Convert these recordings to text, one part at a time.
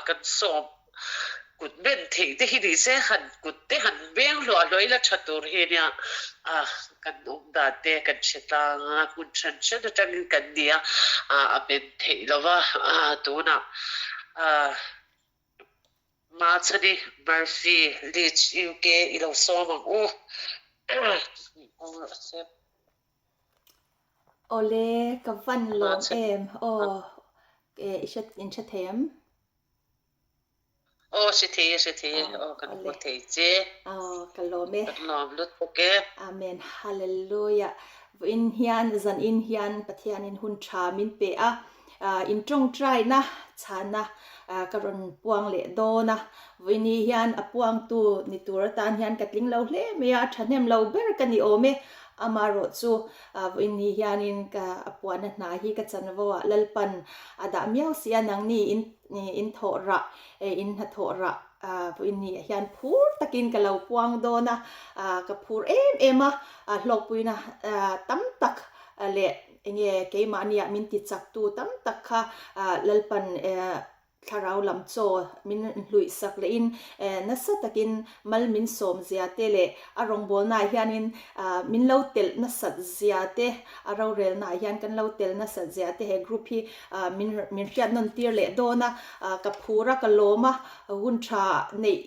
kan sawm kut ben theih te hi ni se han kut te han veng hluah hluah ila tha tur hi nia a kan awm dan te kan hre tlang a hmun hran hran atangin kan ni a a ben theih lova tunah Machhani Murphy Leeds UK i lo sawm ang u. Awle ka van lawm em aw i hre in hre thei em? Aw hre thei e hre thei e aw kan hmu thei che. Aw ka lawm e. Kan lawm lutuk e. Amen Hallelujah. Vawiin hian zanin hian Pathianin hun tha min pe a. In tawngtaina chhana ka rawn puang leh dawn a, vawiini hian a puangtu ni tur atan hian ka tling lo hle mai a, a thahnem lo ber ka ni awm e. Amaherawh chu vawiini hianin ka a puahna hna hi ka chanvo ah Lalpan a dah miau si a, nangni in in thawh rah, in hnathawh rah vawiini ah hian phur takin ka lo puang dawn a, ka phur em em a, hlawkpuina tam tak leh Enge keimahniah min ti chaktu tam tak kha Lalpan thlarau lam chaw min hluih sak lehin nasa takin mal min sawm zia te leh a rawngbawlnaah hianin min lo telh nasat zia te, a rorelnaah hian kan lo tel nasat zia te he group hi min min hriat nawn tir leh dawn a, ka phur a ka lawm a, hun tha neih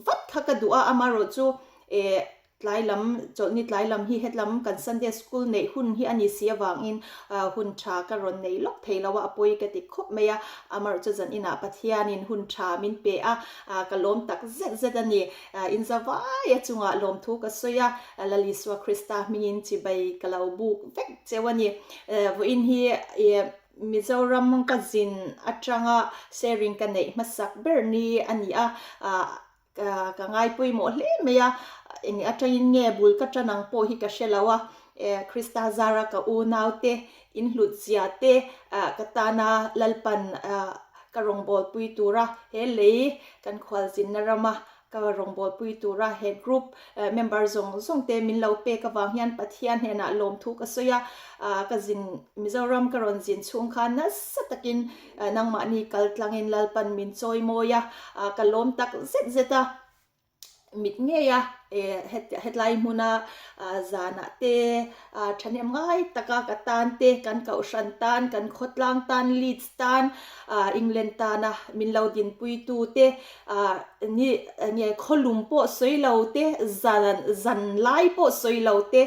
vat kha ka duh a, amaherawhchu chu Tlai lam, chawlhni tlai lam hi hetlam kan Sunday School neih hun hi a ni si avangin hun tha ka rawn nei lawk thei lo a, a pawi ka ti khawp mai a. Amaherawh chu zan inah Pathianin hun tha min pe a, ka lawm tak zet zet a ni. In zavai a chungah lawmthu ka sawi a, Lal Isua Krista hmingin chibai ka lo buk vek cheu a ni. Vawiin hi Mizoram ka zin atanga sharing ka neih hmasak ber ni a ni a, Ka ngai pawimawh hle mai a, eng atangin nge bul ka tan ang pawh hi ka hre lo a, Krista zara ka unaute in hlut zia te ka tana Lalpan ka rawngbawlpui tura he lei kan khualzinna rama ka rawngbawlpui tura he group member zawng zawng te min lo pek avang hian Pathian hnenah lawmthu ka sawi a, ka zin Mizoram ka rawn zin chhung khan nasa takin Nangmahni kal tlangin Lalpan min chawi mawi a, ka lawm tak zet zet a, mit ngei a, hetlai hmuna zanah te thahnem ngai taka ka tan te, kan kohhran tan, kan khawtlang tan, Leeds tan, England tana min lo dinpuitu te, ni nge khawlum pawh sawi lo te, zan zan lai pawh sawi lo te,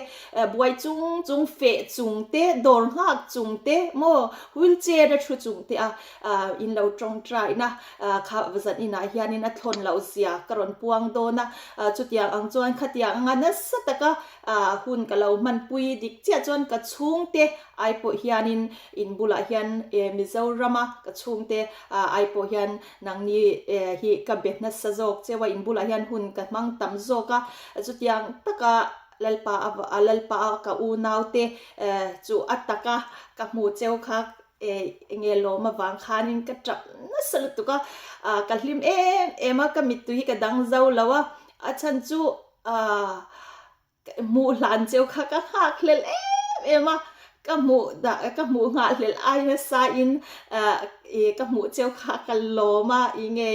buai chung chung feh chung te, dawr nghak chung te maw wheelchair a thu chung te a in lo tawngtaina kha zan inah hianin a thlawn loh zia ka rawn puang dawn a, chutiang ang chuan khatiang anga nasa taka hun ka lo hmanpui dik chiah chuan ka chhungte ai pawh hianin in bulah hian Mizorama ka chhungte ai pawh hian Nangni hi ka be nasa zawk cheu a, in bulah hian hun ka hmang tam zawk a, chutiang taka Lalpa a Lalpa a ka unaute chu a taka ka hmuh cheu kha enge lawm avang khanin ka tap nasa lutuk a, ka hlim em em a, ka mittui hi ka dang zo lo a, a chhan chu Hmuh hlan cheu kha ka nghak hlel em em a, ka hmuh dah ka hmuh nghah hlel ai nasa in ih ka hmuh cheu kha ka lawm a, ih nge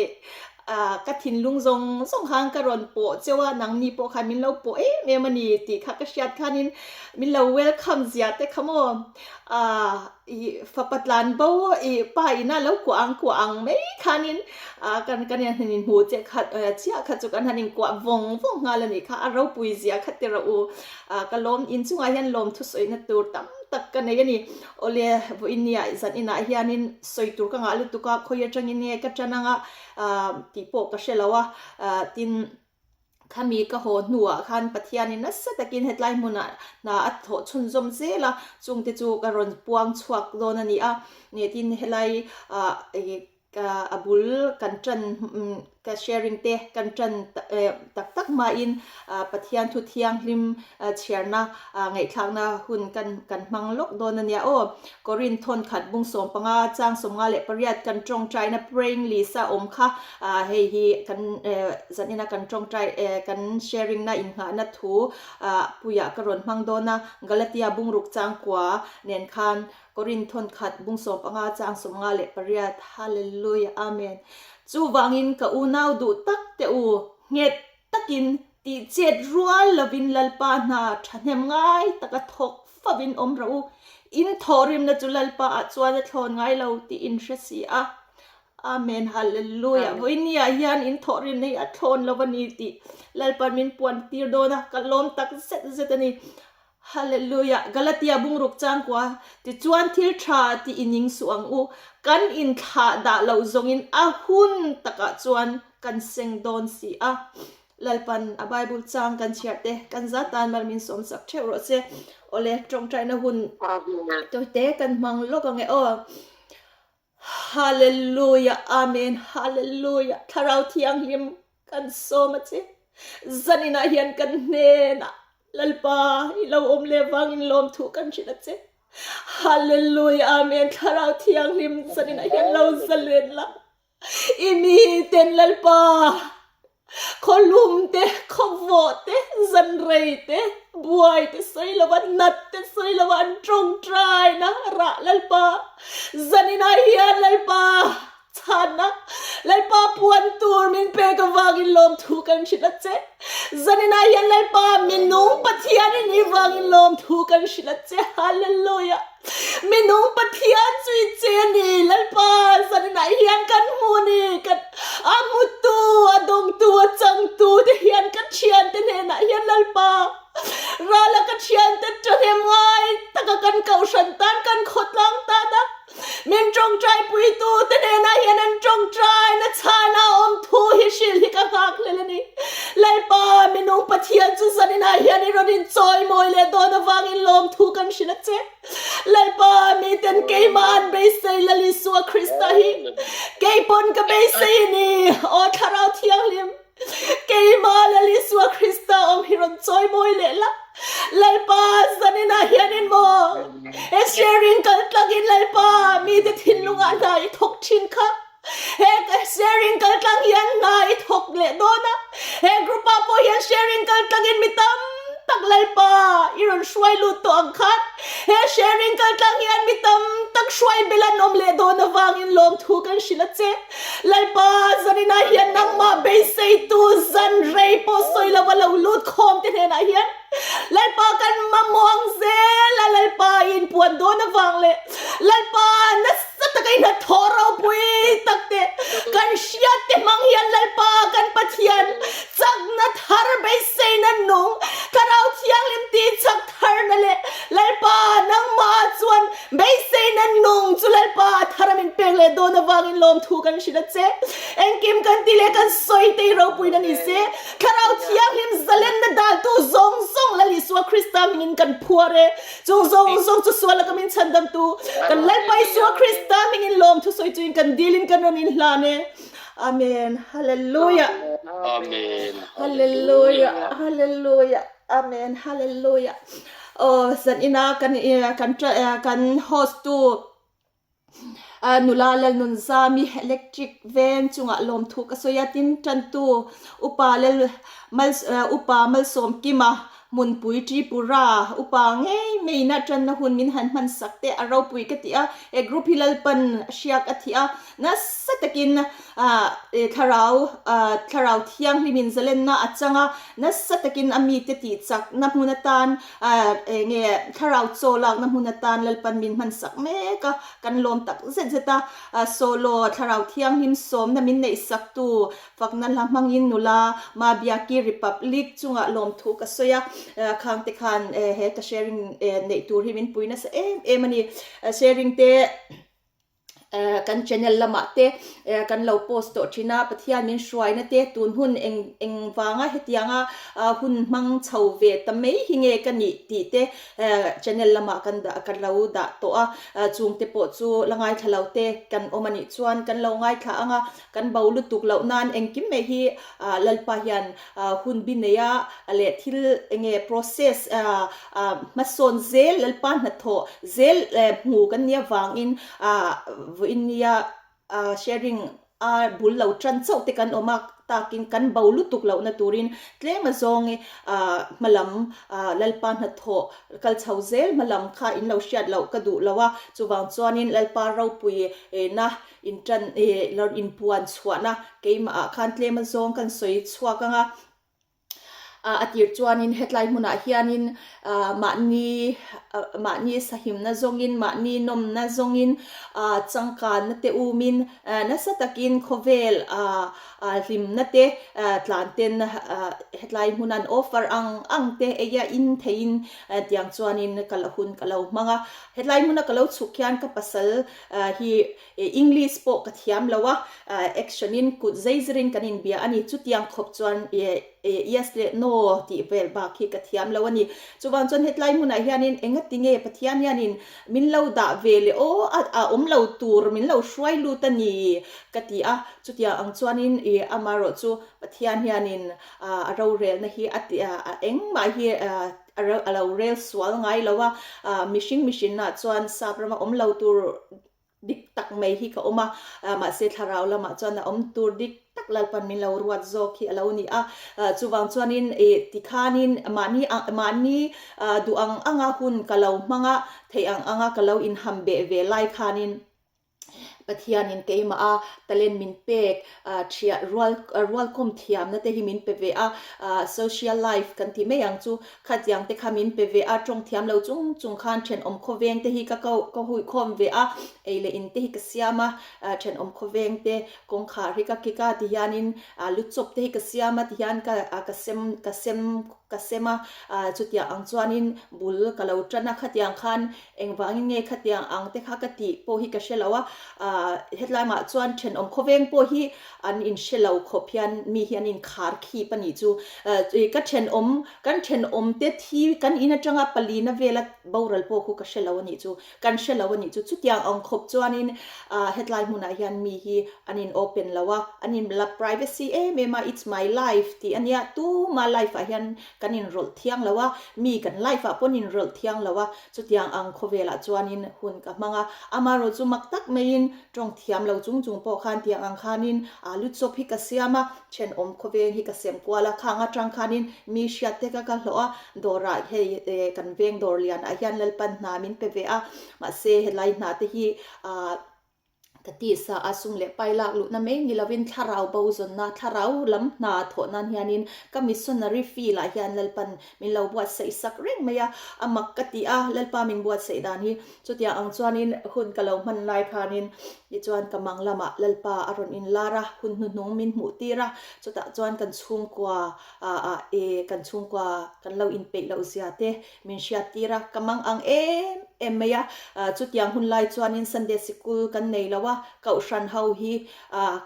ah ka thinlung zawng zawng khan ka rawn pawh cheu a, nangni pawh khan min lo pawh em em a ni tih kha ka hriat khanin min lo welcome zia te kha maw ah. Ih fapa tlan bo ih pa ina lo kuah ang kuah ang mai khanin ah kan kan han inhmuh che khat chiah kha chu kan han inkuah vawng vawng nghal a nih kha a ropui zia kha ti rawh u ah ka lawm inchungah hian lawm thusawina tur tam tak ka nei a ni awle vawiin nia zan inah hianin sawi tur ka ngah lutuk a khawi atangin nge ka tan anga ah tih pawh ka hre lo a ah tin. Khami ka haw hnuah khan Pathianin nasa takin hetlai hmunah hna a thawh chhunzawm zel a, chungte chu ka rawn puang chhuak dawn a ni a. Tin helai ah a bul kan tan. Ka sharing te kan tan tak tak hmain Pathian thu thianghlim chhiarna ngaihthlakna hun kan kan hmang lawk dawn a nia aw. Korinth thawn khat bung 15 chang 58 kan tawngtaina praying list a awm kha hei hi kan zanina kan tawngtai kan sharing na innghahna thu puiah ka rawn hmang dawn a. Galatia bungruk chang kua nen khan Korinth thawn khat bung 15 chang 58 Hallelujah Amen. Chuvangin ka unau duh tak teh u, nghet takin tih chet rual lovin Lalpa hna thahnem ngai taka thawk favin awm rawh u, in thawhrimna chu Lalpa ah chuan a thlawn ngai lo tih in hre si a. Amen Hallelujah. Vawinia hian in thawhrimna hi a thlawn lo a ni tih Lalpa'n min puan tir dawn a, ka lawm tak zet zet a ni. Hallelujah! Galatia bungruk changkua, Tichuan thil tha tih i ning suh ang u, kan inthlah dah loh zawngin a hun takah chuan kan seng dawn si a. Lalpan a Bible chang kan chhiar te kan za tan mal min sawm sak theuh rawh se. Awle, tawngtaina hun tawite kan hmang lawk ang e aw. Hallelujah Amen Hallelujah Thlarau Thianghlim kan sawm a che zaninah hian kan hnenah Lalpa i lo awm leh vangin lawmthu kan hrilh a che Hallelujah Amen Thlarau Thianghlim zaninah hian lo zalen la i mi ten Lalpa Khawlum te, khawvawh te, zanrei te, buai te sawi lova, nat te sawi lova an tawngtaina rah Lalpa zaninah hian Lalpa chhanna Lalpa puan tur min pek avangin lawmthu kan hrilh a che. Zaninah hian Lalpa minung Pathian i nih vangin lawmthu kan hrilh a che. Hallelujah! Minung Pathian chu i che a ni, Lalpa zaninah hian kan hmu a ni, kan a hmutu, a dawngtu, a changtu te hian ka thiante hnenah hian Lalpa rala ka thiante ṭahnem ngai taka kan kohhran tan, kan khawtlang tana min ṭawngṭaipuitu te hnenah hian an ṭawngṭaina chhana awm thu hi hrilh hi ka nghakhlel a ni. Lalpa minung Pathian chu zaninah hian i rawn inchawimawi leh dawn avangin lawmthu kan hrilh a che. Lalpa miten keimah an beisei Lal Isua Krista hi keipawn ka beisei a ni. Aw Thlarau Thianghlim, keimah Lal Isua Krista awm hi rawn chawimawi leh la. Lalpa zaninah hianin maw he sharing kal tlangin Lalpa mite thinlungah hna i thawk thin kha. He sharing kal tlang hian hna i thawk leh dawn a, he group ah pawh hian sharing kal tlangin mi tam tak Lalpa i rawn hruai lut tawh ang khan he sharing kal tlang hian mi tam tak hruai bel an awm leh dawn avangin lawmthu kan hrilh a che. Lalpa zaninah hian nangmah beiseitu zan rei pawh sawi lova lo lut khawm te hnenah hian Lalpa kan mamawh ang zel a, Lalpa i inpuan dawn avang leh Lalpa nasa taka i hnathawh ropui tak te kan hriat te hmang hian Lalpa kan Pathian chakna thar beiseina nung Thlarau Thianghlim tih chak tharna leh Lalpa nangmah chuan beiseina nung chu Lalpa a thar a min pek leh dawn avangin lawmthu kan hrilh a che. Engkim kan ti leh kan sawi te i ropuina ni se. Thlarau Thianghlim zalenna daltu zawng zawng Lal Isua Krista hmingin kan phuar e. Chung zawng zawng chu sual laka min chhandamtu kan Lalpa Isua Krista hmingin lawm thusawi chuin kan dilin kan rawn inhlan e. Amen. Hallelujah. Amen. Hallelujah. Hallelujah. Amen. Hallelujah. Oh, zan ina kan kan kan host tu Nula Lalnunzami Electric veng chungah lawmthu ka sawi a, tin tantu Upa Lal Upa Malsawmkima Hmunpui Tripura Upa ngei meiin a tanna hun min han hman sak teh a ropui ka ti a, he group hi Lalpan a hriak a thih a, nasa takin thlarau thlarau thianghlimin zalenna a chang a, nasa takin a mite tihchakna hmun atan Eng nge thlarau chaw lakna hmun atan Lalpan min hman sak mek a, kan lawm tak zet zet a. Solo thlarau thianghlim sawmna min neih saktu fakna hla hmangin nula Mabiaki Republic chungah lawmthu ka sawi a, khang te khan he ka sharing neih tur hi min pui nasa em em a ni. Sharing te. Kan channel lamah te kan lo post tawh thin a, Pathian min hruaina te tun hun eng eng vanga hetianga hun hmang chho ve ta mai hi nge ka nih tih te channel lamah kan dah kan lo dah tawh a, chungte pawh chu la ngaithla lo te kan awm a nih chuan kan lo ngaithla ang a, kan bo lutuk loh nan engkim mai hi Lalpa hian hun bi nei a leh thil enge process hmasawn zel Lalpa hnathawh zel hmu kan nia vangin vawiin nia sharing a bul lo tan chauh te kan awm a takin kan bo lutuk lohna turin tlem azawng hmalam Lalpa hnathawh kal chho zel hmalam kha in lo hriat loh ka duh lo a, chuvang chuanin Lalpa ropui na Inṭan eh lawr inpuan chhuahna keimah ah khan tlem azawng kan sawi chhuak ang a, ah a tir chuanin hetlai hmunah hianin ah mahni ah mahni sahimna zawngin mahni nawmna zawngin ah changkanna te umin ah nasa takin khawvel ah ah hlimna te ah tlan ten ah hetlai hmun an offer ang ang te eia in theiin tiang chuanin ka la hun ka lo hmang a, hetlai hmuna ka lo chhuk hian ka pasal hi English pawh ka thiam lo a, action in kut zei zirin kan inbia a ni. Chutiang khawp chuan yes leh no tih vel bak hi ka thiam lo a ni. Chuvang chuan hetlai hmunah hianin engati nge Pathian hianin min lo dah ve leh aw a awm lo tur min lo hruai lut a ni ka ti a. Chutiang ang chuanin amaherawh chu Pathian hianin a rorelna hi a engmah hi A lo rel sual ngai lo a, mihring mihrinna chuan sap rama awm lo tur dik tak mai hi ka awm a, mahse thlarau lamah chuan a awm tur dik tak Lalpan min lo ruat zawk hi a lo ni a. Chuvang chuanin tikhanin mahni mahni duh ang anga hun ka lo hmang a, theih ang anga ka lo inham beh ve lai khanin, Pathianin keimah a talent min pek thiah rual rualkawm thiamna te hi min pe ve a, social life kan tih mai ang chu khatiang te kha min pe ve a, tawng thiam lo chung chung khan thenawm khawveng te hi ka ko ka huikhawm ve a, ei leh in te hi ka siam a, thenawm khawveng te kawngkhar hi ka kik a tihianin lu chawp te hi ka siam a tihian ka ka sem ka sem ka sem a, chutiang ang chuanin bul ka lo tan a khatiang khan Engvangin nge khatiang ang te kha ka tih pawh hi ka hre lo a, hetlai mah chuan thenawm khawveng pawh hi an inhre lo khawp hian mi hi an inkhar khip a nih chu. Ka thenawm, kan thenawm te thi kan in atanga palina vela boral pawh khu ka hre lo a nih chu, kan hre lo a nih chu. Chutiang ang khawp chuanin hetlai hmunah hian mi hi an in open lo a, an in la privacy em em a, it's my life tih a nia, tuma life ah hian kan inrawlh thiang lo a, mi kan life ah pawn inrawlh thiang lo a. Chutiang ang khawvelah chuanin hun ka hmang a, amaherawh chu mak tak maiin tawng thiam lo chung chung pawh khan tiang ang khanin alu chawp hi ka siam a, thenawm khawveng hi ka sem kual a, khang atang khanin mi hriat te ka ka hlawh a, dawrah hei kan veng dawr lianah hian Lalpan hna min pe ve a, mahse helai hna te hi ah. Ka tisa a sum leh pai lak luhna mai ni lovin thlarau bo zawnna, thlarau lam hna thawh nan hianin ka missionary field ah hian Lalpan min lo buatsaih sak reng mai a, a mak ka ti a, Lalpa min buatsaih dan hi chutiang ang chuanin hun ka lo hman lai khanin tichuan ka mang lamah Lalpa a rawn inlar a, hun hnuhnung min hmuh tir a, chutah chuan kan chhungkua ah eh kan chhungkua kan lo inpeih loh zia te Min hriat tir a, ka mang ang em em mai a, chutiang hun lai chuanin Sunday sikul kan nei lo a, Kohhran ho hi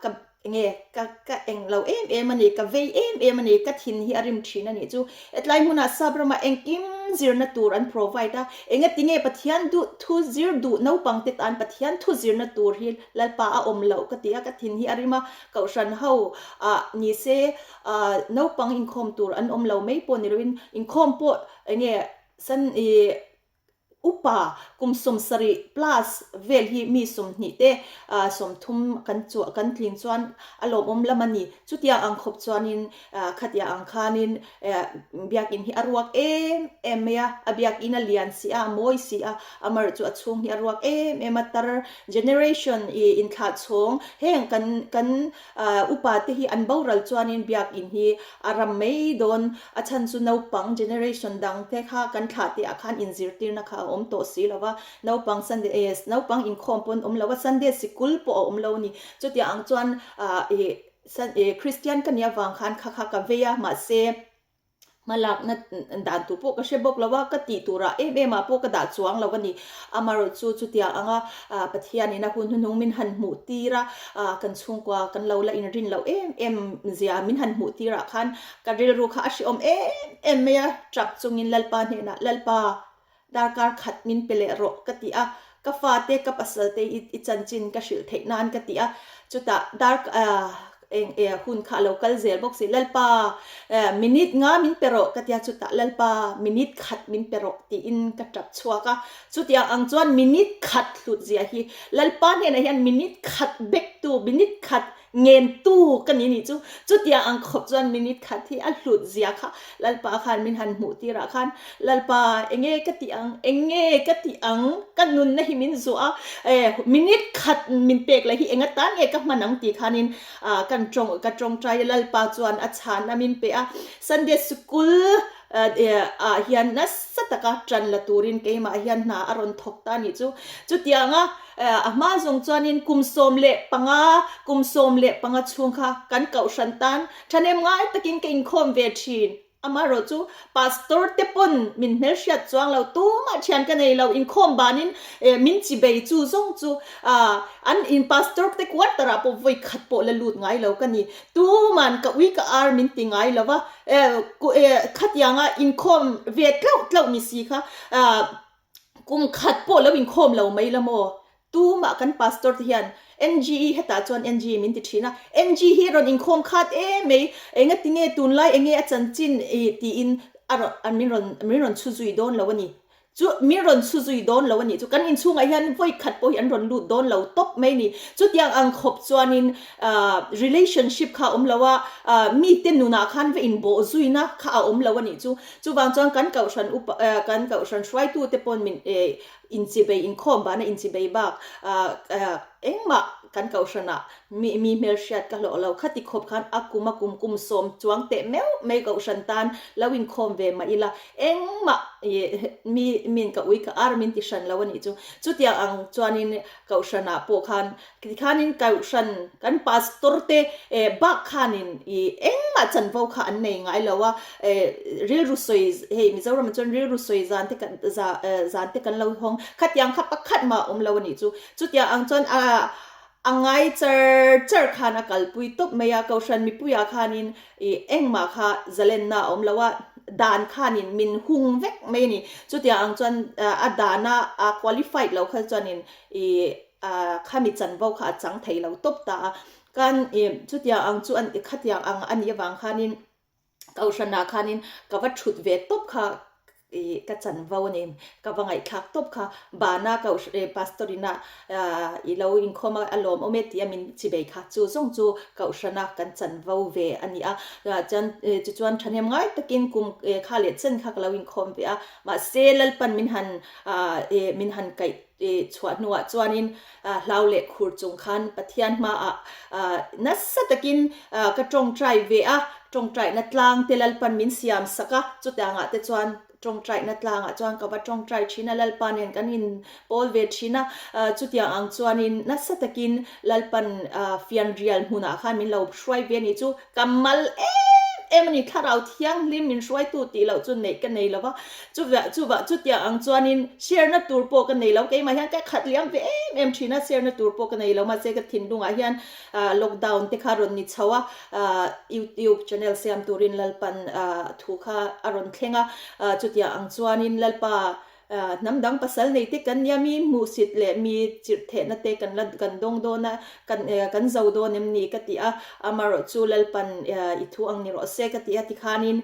ka enge ka ka eng lo em em a ni, ka vei em em a ni, ka thin hi a rim thin a nih chu. Hetlai hmunah sap ramah engkim zirna tur an provide a, engatinge Pathian duh thu zir duh naupang te tan Pathian thu zirna tur hi Lalpa a awm loh ka ti a, ka thin hi a rim a, Kohhran ho ah ni se naupang inkhawm tur an awm lo mai pawh ni loin inkhawm pawh enge san i upa kum 70 plus vel hi mi 20 te 30 kan chu kan tlin chuan a lawmawm lam a ni. Chutiang ang khawp chuanin khatia ang khanin biakin hi a ruak em em mai a, a biakin a lian si a, a mawi si a, amaherawhchu chu a chhung hi a ruak em em a, tar generation i inthlah chhawng heng kan kan Upa te hi an boral chuanin biakinn hi a ram mai dawn, a chhan chu naupang generation dang te kha kan thlah tih ah khan inzirtirna kha a awm tawh si lo va, naupang Sunday eh naupang inkhawm pawn awm lo a, Sunday sikul pawh a awm lo a ni. Chutiang ang chuan ih Christian ka nih avang khan kha kha ka vei a, mahse. Hmalakna dan tur pawh ka hre bawk lo a, ka tih turah em em ah pawh ka dah chuang lo a ni. Amaherawh chu chutiang anga Pathianin a hun hnuhnung min han hmuh tir a, kan chhungkua kan lo la inrin loh em em zia min han hmuh tir ah khan ka rilru kha a hrehawm em em mai a, tap chungin Lalpa hnenah, Lalpa, Darkar khat min pe leh rawh ka ti a, ka fate ka pasal te i chanchin ka hrilh theih nan ka ti a, chutah dar eng e hun kha a lo kal zel bawk si, Lalpa minute nga min pe rawh ka ti a, chutah Lalpa minute khat min pe rawh tiin ka tap chhuak a, chutiang ang chuan minute khat hlut zia hi Lalpa hnenah hian minute khat bek tu minute khat Ngentu ka ni nih chu chutiang ang khawp chuan minute khat hi a hlut zia kha Lalpa khan min han hmuh tirah khan Lalpa enge ka tih ang enge ka tih ang ka nunna hi min zuah a eh minute khat min pek leh hi enga tan nge ka hman ang tih khanin ah kan tawng ka tawngtai a Lalpa chuan a chhan a min pe a Sunday sikul ah hian nasa taka tan la turin keimah hian hna a rawn thawk ta nih chu chutianga A hma zawng chuanin kum 15, kum 15 chhung kha kan kohhran tan thahnem ngai takin ka inkhawm ve thin. Amaherawh chu Pastor te pawn min hmelhriat chuang lo, tumah thian ka nei lo, inkhawm banin min chi bei chu zawng chu an in Pastor te quarter ah pawh vawi khat pawh la lut ngai lo ka ni. Tuman ka ui ka ar min ti ngai lo va, khatianga inkhawm ve tlauh tlauh ni si kha Kum khat pawh lo inkhawm lo mai la maw? Tumah kan pastor te hian NGE hetah chuan NG min ti thin a, NG hi rawn inkhawm khat em mai, engati nge tunlai enge a chanchin tiin a rawn min rawn min rawn chhu zui dawn lo a ni. Chu min rawn chhu zui dawn lo a nih chu kan inchhungah hian vawi khat pawh hi an rawn lut dawn lo tawp mai a ni. Chutiang ang khawp chuanin relationship kha a awm lo a, mite nunah khan va inbawh zuina kha a awm lo a nih chu. Chuvang chuan kan kohhran upa eh kan kohhran hruaitute pawn min eh inchibei inkhawm bana inchibei bak ah eh engmah kan kohhranah mi mi hmelhriat ka hlawh lo. Khati khawp khan a kum a kum kum sawm chuang teh meuh mai kohhran tan lo inkhawm ve mah ila engmah ih mi min ka ui ka ar min ti hran lo a nih chu. Chutiang ang chuanin kohhranah pawh khan Tikhanin Kohhran kan Pastor te bak khanin i engmah chanvo kha an nei ngai lo a, rilru sawi hei Mizoramah chuan rilru sawi zan te kan zan te kan lo hawng khatiang kha pakhat mah a awm lo a nih chu. Chutiang ang chuan a a ngai char char khan a kalpui tawp mai a, Kohhran mipuiah khanin i engmah kha zalenna a awm lo a, dan khanin min hung vek mai a ni. Chutiang ang chuan a dana a qualified lo kha chuanin i A khami chanvo kha a chang thei lo tawp ta a, kan i chutiang ang chu an khatiang ang a nih avang khanin Kohhranah khanin ka va thut ve tawp kha i ka chanvo a ni, ka va ngaihthlak tawp kha bana Kohhran Pastor ina i lo inkhawm a a lawmawm e tih a min chibei kha chu zawng chu Kohhrana kan chanvo ve a ni a, chuan tichuan thahnem ngai takin kum kha leh chen kha ka lo inkhawm ve a, mahse Lalpan min han min han kaih chhuah hnuah chuanin hlau leh khur chung khan Pathian hmaah nasa takin ka tawngtai ve a, tawngtaihna tlang te Lalpan min siam sak a, chutiangah te chuan tawngtaihna tlangah chuan ka va tawngtai thin a, Lalpa nen kan inpawl ve thin a, chutiang ang chuanin nasa takin Lalpan fianrial hmunah khan min lo hruai ve a ni chu Ka mal em em a ni, Thlarau Thianghlim min hruaitu tih loh chu neih ka nei lo va, chuvah chuvah chutiang ang chuanin share na tur pawh ka nei lo, keimah hian ka khat liam ve em em thin a, share na tur pawh ka nei lo, mahse ka thinlungah hian ah lockdown te kha rawn ni chho a, ah youtube channel siam turin Lalpan ah thu kha a rawn thleng a, ah chutiang ang chuanin Lalpa Hnam dang pasal nei te kan nia mi hmuhsit leh mi chirh thehna te kan la kan dawng dawn a, kan kan zo dawn em ni ka ti a, amaherawh chu Lalpan i thu ang ni rawh se ka ti a tikhanin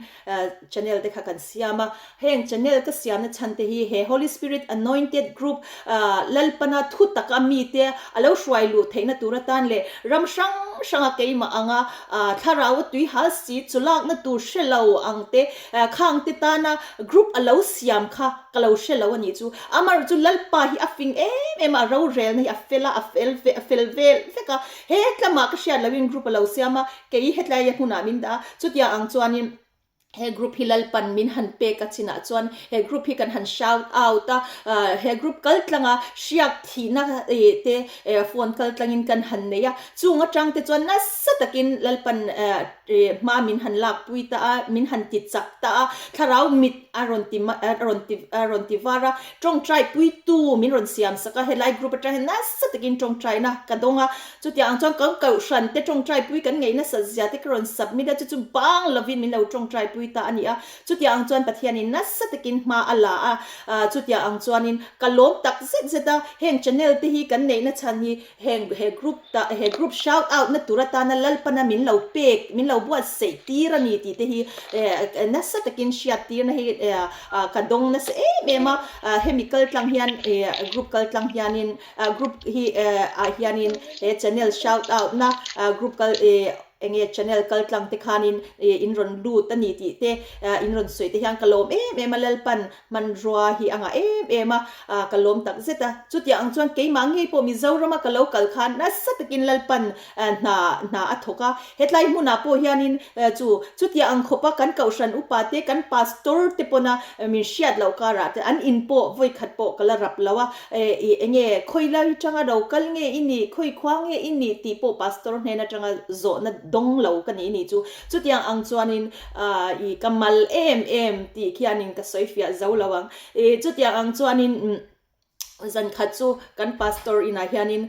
channel te kha kan siam a, heng channel ka siamna chhan te hi he Holy Spirit Anointed Group Lalpana thu taka mite a lo hruai luh theihna tur atan leh ram hrang hranga keimah anga thlarau a tui hal si chulakna tur hre lo ang te khang te tana Group a lo siam kha ka lo hre lo a nih chu. Amaherawh chu Lalpa hi a fing em em a, rorelna hi a fel a, a fel ve, a fel vel vek a. He tlamah ka hriat lohin group a lo siam a, kei hetlai hmunah min dah a, chutiang ang chuanin He group hi Lalpan min han pek a chinah chuan he group hi kan han shout out a, he group kal tlanga hriak thihna te phone kal tlangin kan han nei a, chung atang te chuan nasa takin Lalpan hma min han lak pui ta a, min han ti chak ta a, thlarau mit a rawn ti a rawn ti a rawn ti var a, tawngtai puitu min rawn siam sak a, helai group atang hian nasa takin tawngtaina ka dawng a, Chutiang ang chuan kan kohhran te tawngtaipui kan ngaih nasat zia te ka rawn submit a, chu chu bang lovin min lo tawngtaipui ta a ni a. Chutiang ang chuan Pathianin nasa takin hma a la a, chutiang ang chuanin ka lawm tak zet zet a, heng channel te hi kan neihna chhan hi heng he group ta he group shout out na tur atana Lalpana min lo pek min lo buatsaih tir a ni tih te hi nasa takin hriat tirna hi ka dawng nasa em em a, hemi kaltlang hian group kaltlang hianin Group hi ah hianin he channel shout out na group kal enge channel kal tlang te khanin in rawn lut a ni tih te in rawn sawi te hian ka lawm em em a Lalpan hmanrua hi a ngah em em a ka lawm tak zet a chutiang ang chuan keimah ngei pawh Mizoram a ka lo kal khan nasa takin Lalpan hna hna a thawk a hetlai hmunah pawh hianin chu chutiang ang khawpa kan kohhran upa te kan pastor te pawna min hriat loh karah te an in pawh vawikhat pawh ka la rap lo a Ih enge khawi lai atanga ro kal nge i nih, khawi khua nge i nih tih pawh pastor hnen atanga zawhna dawng lo ka nih ni chu. Chutiang ang chuanin ih ka mal em em tih khianin ka sawi fiah zo lo ang. Ih chutiang ang chuanin zan khat chu kan pastor inah hianin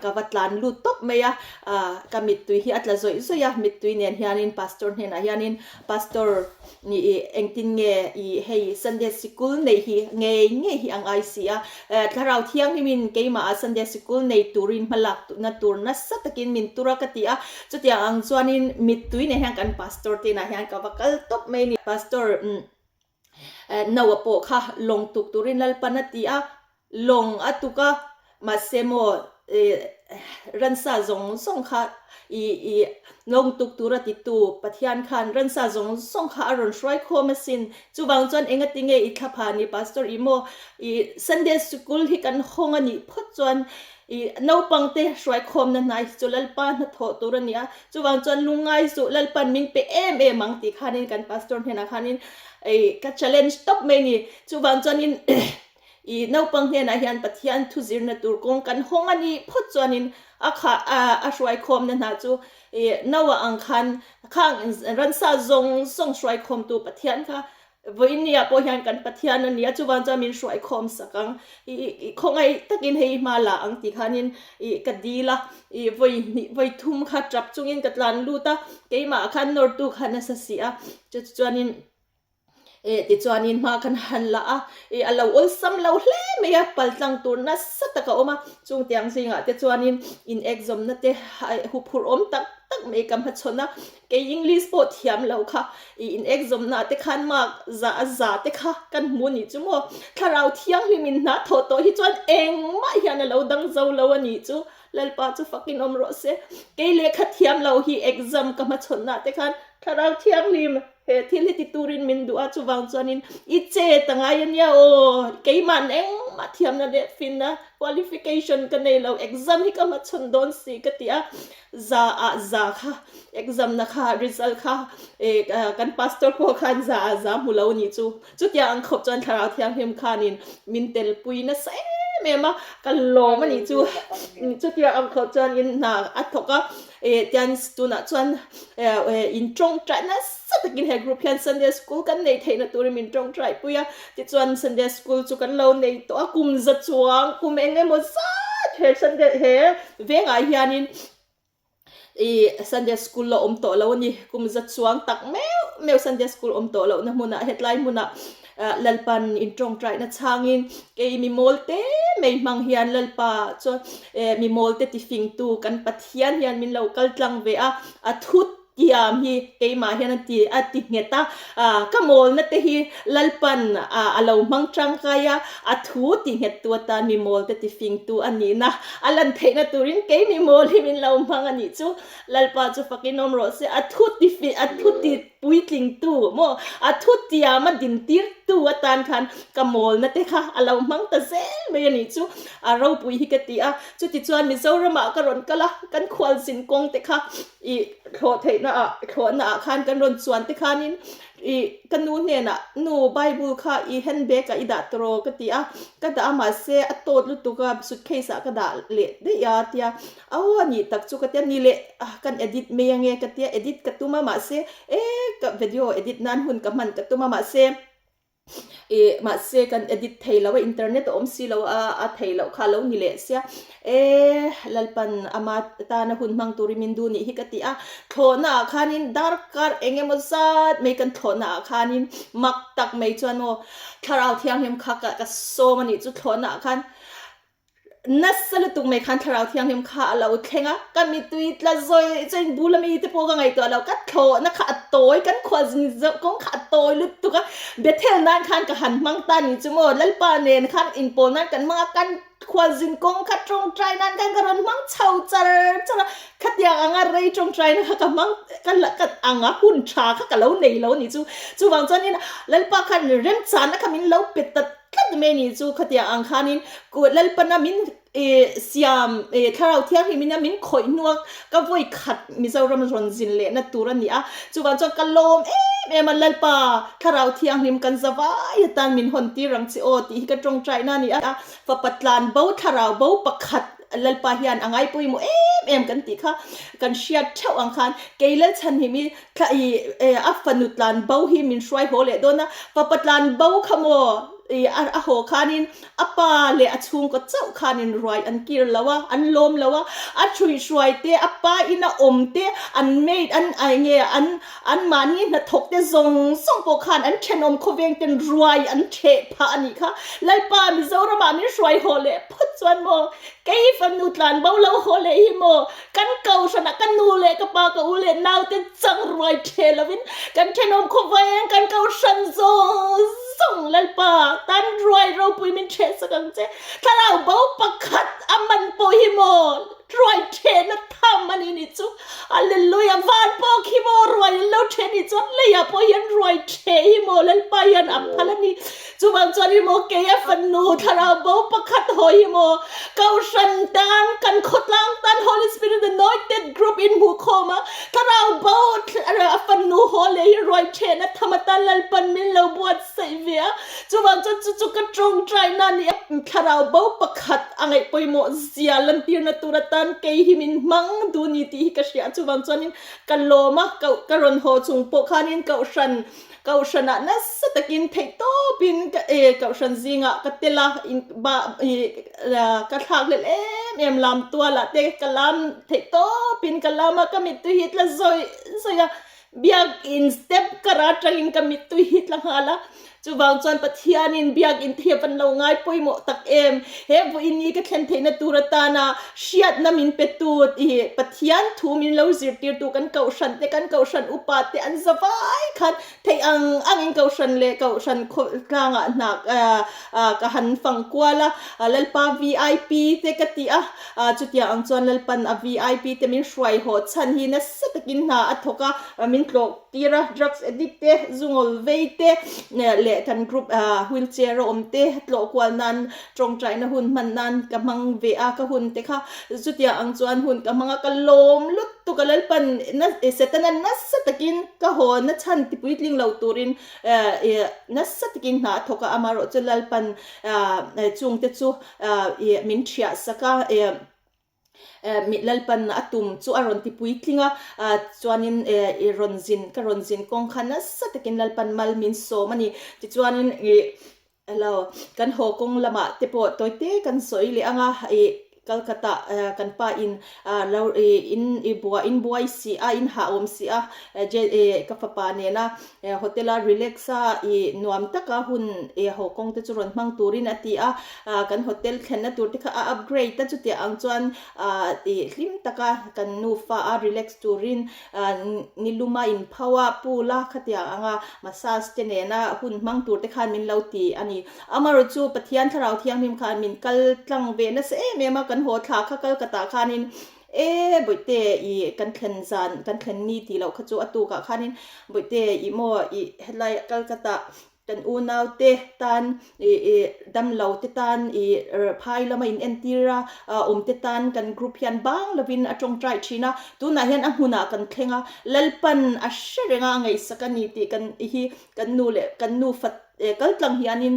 ka va tlan lut tawp mai a, ka mittui hi a tla zawih zawih a, mittui nen hianin pastor hnenah hianin pastor Ih engtin nge ih hei Sunday sikul neih hi ngei ngei hi a ngai si a, Thlarau Thianghlimin keimah ah Sunday sikul nei turin hma lak na tur nasa takin min tur a ka ti a, chutiang ang chuanin mittui nen hian kan Pastor te inah hian ka va kal tawp mai a ni. Pastor Noah pawh kha lawng tuk turin Lalpan a ti a, Lawng a tuk a, mahse maw ransa zawng zawng kha i i lawng tuk tur a titu Pathian khan ransa zawng zawng kha a rawn hruai khawm asin. Chuvang chuan engati nge i thlapha ni Pastor i maw i Sunday Sikul hi kan hawng a nih phawt chuan i naupang te hruai khawmna hnai hi chu Lalpa hnathawh tur a ni a, chuvang chuan lungngai suh Lalpan min pe em em ang tih khanin kan Pastor hnenah khanin i ka challenge tawp mai a ni. Chuvang chuanin I naupang hnenah hian Pathian thu zirna tur kawng kan hawng a nih phawt chuanin a kha a hruaikhawmna hna chu i Noah ang khan khang ransa zawng zawng hruaikhawmtu Pathian kha vawiinniah pawh hian kan Pathian a ni a, chuvang chuan min hruaikhawm sak ang. I khawngaih takin hei hma la ang tih khanin i ka dil a, i vawi hnih vawi thum kha tap chungin ka tlan lut a, keimah khan nawrtu kha nasa si a, chuchuanin Eh tichuanin hma kan han la a, eh a lo awlsam lo hle mai a, paltlang tur nasa tak a awm a, chung tiang zingah te chuanin in ekzawmna te huphurh awm tak tak mai ka hmachhawn a, kei English pawh thiam lo kha ih in ekzawmna te khan mark za a za te kha kan hmu a nih chu maw, thlarau thianghlim in hna thawh tawh hi chuan engmah hian a lo dang zo lo a nih chu, Lalpa chu fakin awm rawh se, kei lehkha thiam lo hi exam ka hmachhawnna te khan thlarau thianghlim He thil hi ti turin min duh a, chuvang chuanin i che ta ngai a nia aw, keimahn engmah thiamna leh finna qualification ka nei lo, exam hi ka hmachhawn dawn si ka ti a, za ah za kha exam na kha result kha eh kan pastor pawh khan za ah za hmu lo nih chu, chutiang ang khawp chuan Thlarau Thianghlim khanin min telpui nasa em em a, ka lawm a nih chu, chutiang ang khawp chuanin hna a thawk a. Eh tian tunah chuan eh in tawngtai nasa takin he group hian Sunday school kan nei theihna turin min tawngtai pui a, tichuan Sunday school chu kan lo nei tawh a, kum za chuang kum eng emaw zat he Sunday he vengah hianin ih Sunday school la awm tawh lo a ni, kum za chuang tak meuh meuh Sunday school awm tawh lohna hmunah hetlai hmunah Lalpan in tawngtaina chhangin kei mi mawl te mai hmang hian Lalpa chuan mi mawl te tifingtu kan Pathian hian min lo kal tlang ve a, a thu tiam hi keimah hian a ti a ti nghet a, ka mawlna te hi Lalpan a lo hmang tangkai a, a thu ti nghet tu atan mi mawl te tifingtu a nihna a lan theihna turin kei mi mawl hi min lo hmang a nih chu Lalpa chu fakin awm rawh se, a thu ti a thu ti Puitlingtu maw a thutiam a dintirtu atan khan ka mawlna te kha a lo hmang ta zel mai a nih chu a ropui hi ka ti a. Chutichuan Mizoramah ka rawn kal a, kan khualzin kawng te kha i thlawh theihna a. ah thlawhna ah khan kan rawn chuan te khanin ih ka nu hnenah nu bible kha i handbag ah i dah tawh rawh ka ti a, ka dah a mahse a tawt lutuk a suitcase ah ka dah leh daih a tia aw a nih tak chu ka tia ni leh kan edit mai ange ka tia edit ka tum a mahse e ka video edit nan hun ka hman ka tum a mahse. Ih mahse kan edit thei lo a internet a awm si lo a a thei loh kha a lo ni leh sia e Lalpan ama tana hun hmang turin min duh nih hi ka ti a thlawhna ah khanin darkar eng emaw zat mai kan thlawhna ah khanin mak tak mai chuan aw thlarau thianghlim kha ka sawm a nih chu thlawhna ah khan Nasa lutuk mai khan Thlarau Thianghlim kha a lo thleng a, ka mittui tla zawi chuan bul ami te pawh ka ngaihtuah lo, ka thlawhna kha a tawi, kan khualzin zawh kawng kha a tawi lutuk a, Bethel nan khan ka han hmang ta ni chu maw, Lalpa nen khan inpawl nan kan hmang a, kan khualzin kawng kha tawngtai nan khan ka rawn hmang chho char char a, khatiang anga rei tawngtaina kha ka hmang ka la ka anga hun tha kha ka lo nei lo ni chu, chuvang chuanin Lalpa khan remchana kha min lo pe ta. Tlat mai ni chu khatiang ang khanin Lalpana min siam Thlarau Thianghlim ina min khawih hnua ka vawi khat Mizoram rawn zin lehna tur a ni a, chuvang chuan ka lawm em em a Lalpa Thlarau Thianghlim kan za vai atan min hawn tir ang che aw tih hi ka tawngtaina a ni a, fapa tlan bo Thlarau bo pakhat Lalpa hian a ngai pawimawh em em kan tih kha kan hriat theuh ang khan kei Lalchhanhim i Thla i a fanu tlan bo hi min hruai haw leh dawn a, fapa tlan bo kha maw i a haw khanin a pa leh a chhungkaw chauh khanin ruai an kir lo a, an lawm lo a, a hruihhruai te, a pa ina awm te, an maid an eng nge an an mahni hnathawk te zawng zawng pawh khan an thenawm khawveng ten ruai an theh phah a nih kha. Lalpa Mizoramah min hruai haw leh phawt chuan maw kei fanu tlan bo lo haw leh hi maw Kan kohhranah ka nu leh ka pa ka u leh naute chang ruai ṭhe lovin kan ṭhenawm khawveng kan kohhran zawng zawng Lalpa tan ruai ropui min ṭheh sak ang che. Thlarau bo pakhat a man pawh hi maw ruai ṭhehna tham a ni nih chu. Hallelujah! Van pawh khi maw ruai an lo ṭheh nih chuan leiah pawh hian ruai ṭheh hi maw Lalpa hian a phal a ni. Chuvang chuan hi maw kei a fanu thlarau bo pakhat hawi hi maw Kohhran tan kan khawtlang tan Holy Spirit Anointed Group in hmuh khawm a thlarau bo a fanu haw leh hi ruai then a tham atan Lalpan min lo buatsaih ve a chuvang chuan chu chu ka tawngtaina a ni a thlarau bo pakhat a ngaih pawimawh zia lantirna tur atan kei hi min hmang duh ni tih hi ka hria a chuvang chuanin ka lawm a ka rawn haw chung pawh khanin Kohhran Kohhranah nasa takin theihtawpin ka e Kohhran zingah ka tel a, in ba i ka thlak hlel em em lam tualah te ka lam theihtawpin ka lam a, ka mittui hi tla zawih zawih a, biakin step kar atangin ka mittui hi tla nghal a, chuvang chuan Pathianin biakin te hi a van lo ngai pawimawh tak em, he vawiin ka thlen theihna tur atana hriatna min petu i Pathian thu min lo zirtirtu kan Kohhran te kan Kohhran upa te an za vai khan theih ang angin Kohhran leh Kohhran khawtlangah hna ka han fang kual a, Lalpa vip te ka ti a, chutiang ang chuan Lalpan a vip te min hruai haw chhan hi nasa takin hna a thawk a, min tlawh tir a, drugs addict te, zungawl vei te leh kan group wheelchair a awm te tlawh kual nan Tawngtaina hun hman nan ka hmang ve a, ka hun te kha chutiang ang chuan hun ka hmang a, ka lawm lutuk a Lalpan Setana nasa takin ka haw na chhan ti puitling lo turin nasa takin hna a thawk a, amaherawh chu Lalpan chungte chu min thiah sak a. Lalpan a tum chu a rawn ti puitling a, chuanin i rawn zin ka rawn zin kawng kha nasa takin Lalpan mal min sawm a ni. Tichuanin ih hello kan haw kawng lamah te pawh tawi te kan sawi leh ang a, ih Calcutta kan pa in lo ih in i buai in buai si a in hahawm si a ka fapa nena Hotel a relax a ih nuam taka hun ih haw kawng te chu rawn hmang turin a ti a, kan hotel thlenna tur te kha a upgrade a chutiang ang chuan ih hlim taka kan nufa a relax turin nilum a inpho a pool a khatiang anga massage te nena hun hmang tur te khan min lo ti a ni. Amaherawhchu chu Pathian Thlarau Thianghlim khan min kal tlang ve nasa em em a, kan haw thla kha Kolkata khanin E Bawihte i kan thlen zan kan thlen ni tih loh kha chu a tukah khanin Bawihte i maw i helai Kolkata. Kan unaute tan ih damlo te tan ih phai lama in entir a awm te tan kan group hian bang lovin a tawngtai thin a, tunah hian a hmunah kan thleng a, Lalpan a hre reng a, a ngaihsak a ni tih kan hi kan nu leh kan nufa kal tlang hianin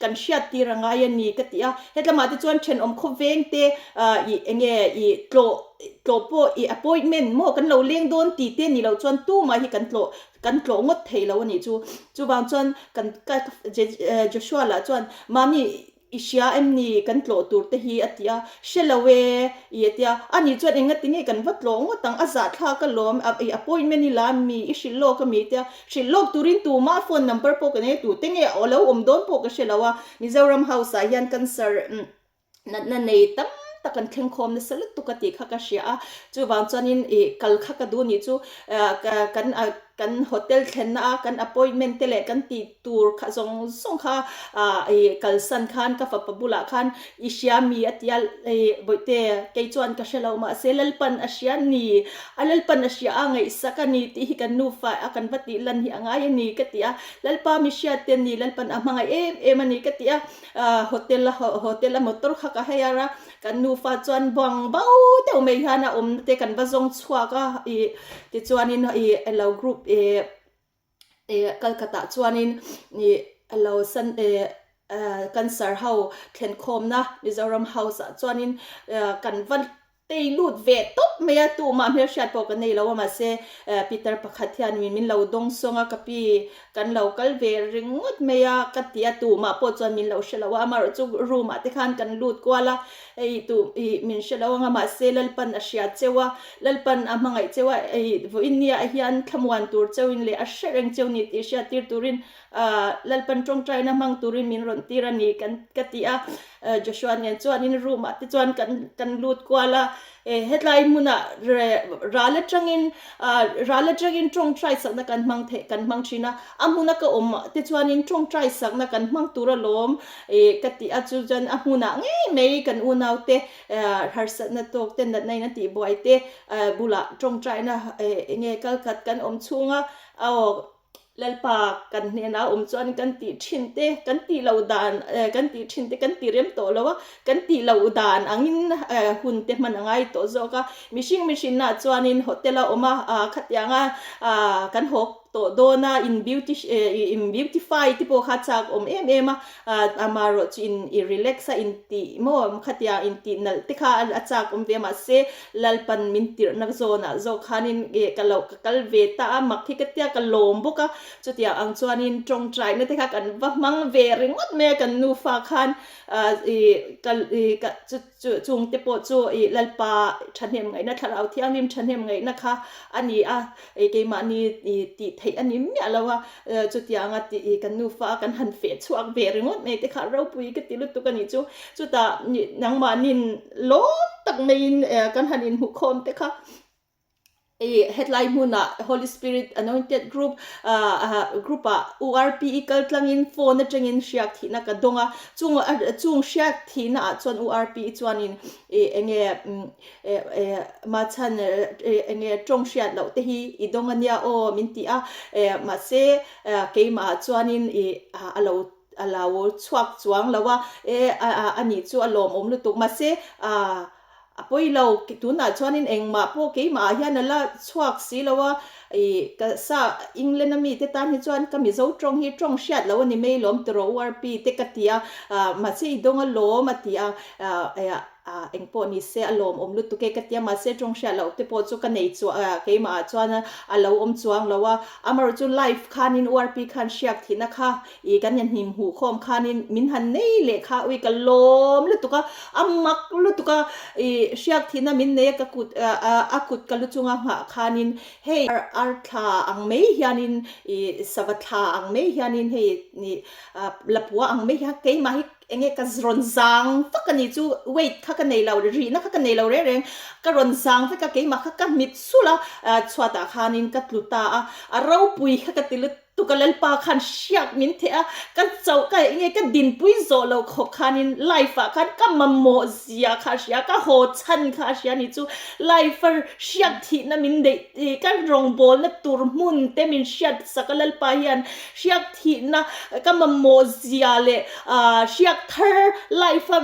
kan hriat tir a ngai a ni ka ti a, hetlamah te chuan thenawm khawveng te ih enge ih tlawh tlawh pawh ih appointment maw kan lo leng dawn tih te ni loh chuan tumah hi kan tlawh Kan tlawh ngawt thei lo a nih chu. Chuvang chuan kan ka Joshua lah chuan, Mami, i hria em ni kan tlawh tur te hi? a ti a. Hre lo e, i a ti a. A nih chuan engati nge kan va tlawh ngawt ang? A zahthlak alawm, i appointment i la mi? I hrilh lawk a mi? tia hrilh lawk turin tumah phone number pawh ka nei a, tute nge a lo awm dawn pawh ka hre lo a. Mizoram House ah hian cancer Natna nei tam tak an thleng khawm nasa lutuk a tih kha ka hria a, chuvang chuanin ih kal kha ka duh nih chu kan kan hotel thlenna a kan appointment te leh kan tih tur kha zawng zawng kha ih kalsan khan ka fapa bulah khan i hria mi a ti a, ih bawihte kei chuan ka hre lo mahse Lalpan a hria ni, a Lalpan a hria a ngaihsak a ni tih hi kan nufa a kan va tih lan hi a ngai a ni ka ti a, Lalpa mi hriat te ni Lalpan a hmangaih em em a ni ka ti a. Hotel a hotel a motor kha ka hire a, kan nufa chuan bang bo deuh mai hian a awmna te kan va zawng chhuak a ih tichuanin ih alo group ih ih Calcutta chuanin ih alo san ih cancer ho thlenkhawmna Mizoram house ah chuanin kan va Tei lut ve tawp mai a, tumah hmelhriat pawh ka nei lo a, mahse Peter pakhat hian min min lo dawng sawng a, ka pi kan lo kal ve ringawt mai a ka ti a, tumah pawh chuan min lo hre lo a, amaherawh chu room ah te khan kan lut kual a, hei tu ih min hre lo ang a, mahse Lalpan a hria cheu a, Lalpan a hmangaih cheu a, ih vawiin nia hian thlamuan tur cheuin leh a hre reng cheu ni tih hriat tir turin Lalpan tawngtaina hmang turin min rawn tir a ni kan ka ti a, Joshua nen chuanin room ah te chuan kan kan lut kual a, hetlai hmunah ral atangin ral atangin tawngtai sakna kan hmang theih kan hmang thin a, a hmuna ka awm te chuanin tawngtai sakna kan hmang tur alawm ka ti a, chu chuan a hmunah ngei mai kan unau te harsatna tawk te natna in a tihbuai te bulah tawngtaina enge kalkhat kan awm chhunga aw Lalpa kan hnena awm chuan kan tih thin te, kan tih loh dan kan tih thin te kan tih rem tawh lo a, kan tih loh dan angin hun te hman a ngai tawh zawk a. Mihring mihrinna chuanin hotel a awm a, khatianga kan haw tawh dawn a, in beauty in beautify te pawh kha chak awm em em a, amaherawh chu in i relax a in tih maw khatiang in tih nalh te kha a chak awm ve a, mahse Lalpan min tirhna zawnah zawk khanin ka lo Ka kal ve ta a, mak hi ka tia ka lawm bawk a, chutiang ang chuanin tawngtaina te kha kan va hmang ve ringawt mai a, kan nufa khan ih kal ih ka chu chu chung te pawh chu ih Lalpa thahnem ngaihna thlarau thianghlim thahnem ngaihna kha a ni a, ih keimahni ih tih theih a ni miah lo a, chutianga tih ih kan nufa kan han feh chhuak ve ringawt mai te kha ropui ka ti lutuk a nih chu, chutah nangmahnin lawm tak maiin kan han inhmuhkhawm te kha. I hetlai hmunah Holy Spirit Anointed Group group ah URPE kal tlangin phone atangin hriak thihna ka dawng a, chung chung hriak thihna ah chuan URPE chuanin i enge machhan enge tawng hriat loh te hi i dawng ania aw min ti a, mahse keimah ah chuanin i a lo a lo chhuak chuang lo a, e a nih chu a lawmawm lutuk mahse A pawi lo, tunah chuanin engmah pawh keimah ah hian a la chhuak si lo a, ih ka sa England a mite tan hi chuan ka Mizo tawng hi tawng hriat lo a ni mai lawm tiraw URP te ka ti a, mahse i dawng a lawm a ti a, eng pawh ni se a lawmawm lutuk e ka ti a, mahse tawng hriat loh te pawh chu ka nei chuah keimah ah chuan a lo awm chuang lo a, amaherawhchu chu live khanin URP khan hriak thihna kha I kan in hnim huh khawm khanin min han nei leh kha ui ka lawm lutuk a, a mak lutuk a, i hriak thihna min nei a ka kut a kut ka lu chunga nghah khanin hei ar thla ang mai hianin i sava thla ang mai hianin hei i lapua ang mai hian keimah hi. Enge ka rawn zang vak a ni chu weight kha ka nei lo, rihna kha ka nei lo reng reng, ka rawn zang vek a, keimah kha ka mit sulh a, chhuatah khanin ka tlu ta a, a ropui kha ka ti lutuk a, Lalpa khan hriak min theh a, ka chauh ka enge ka dinpui zawh loh khawp khanin life ah khan ka mamawh zia kha a hria, ka haw chhan kha a hria a ni chu, life a hriak thihna min neih, ka rawngbawlna tur hmun te min hriat sak a Lalpa hian hriak thihna ka mamawh zia leh hriak thar life a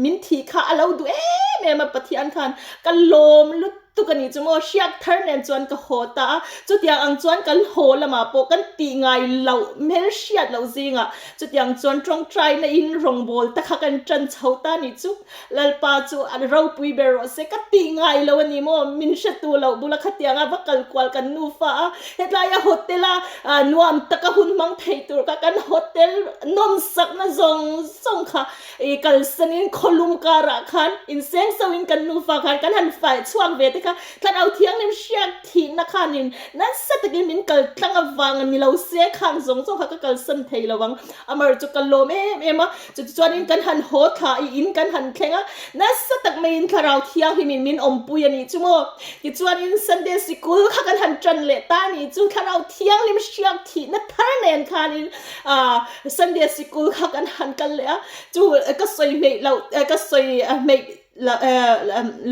min thih kha a lo duh em em a, Pathian khan ka lawm lutuk a nih chu maw, hriak thar nen chuan ka haw ta a, chutiang ang chuan kan haw lamah pawh kan tih ngai loh hmel hriat loh zingah chutiang chuan tawngtaina in rawngbawl te kha kan tan chho ta a nih chu. Lalpa chu a ropui ber rawh se, ka tih ngai lo a ni maw? Min hre tu loh bula khatianga va kal kual kan nufa a, hetlai a hotel a nuam taka hun hmang thei tur kha kan hotel nawmsakna zawng zawng kha i kalsanin khawlum karah khan inseng soin kan nufa khan kan han fai chhuak ve te kha Thlarau Thianghlim hriak thihna khanin nasa takin min kal tlang avang a ni lo se khang zawng zawng kha ka kalsan thei lo ang. Amar chu ka lawm em em a, chutichuanin kan han haw thla i in kan han thleng a, nasa tak maiin Thlarau Thianghlimin min awmpui a nih chu maw? Tichuanin Sunday sikul kha kan han tan leh ta a nih chu, Thlarau Thianghlim hriak thihna thar nen khanin ah Sunday sikul kha kan han kal leh a, chu ka sawi hmeih loh ka sawi hmeih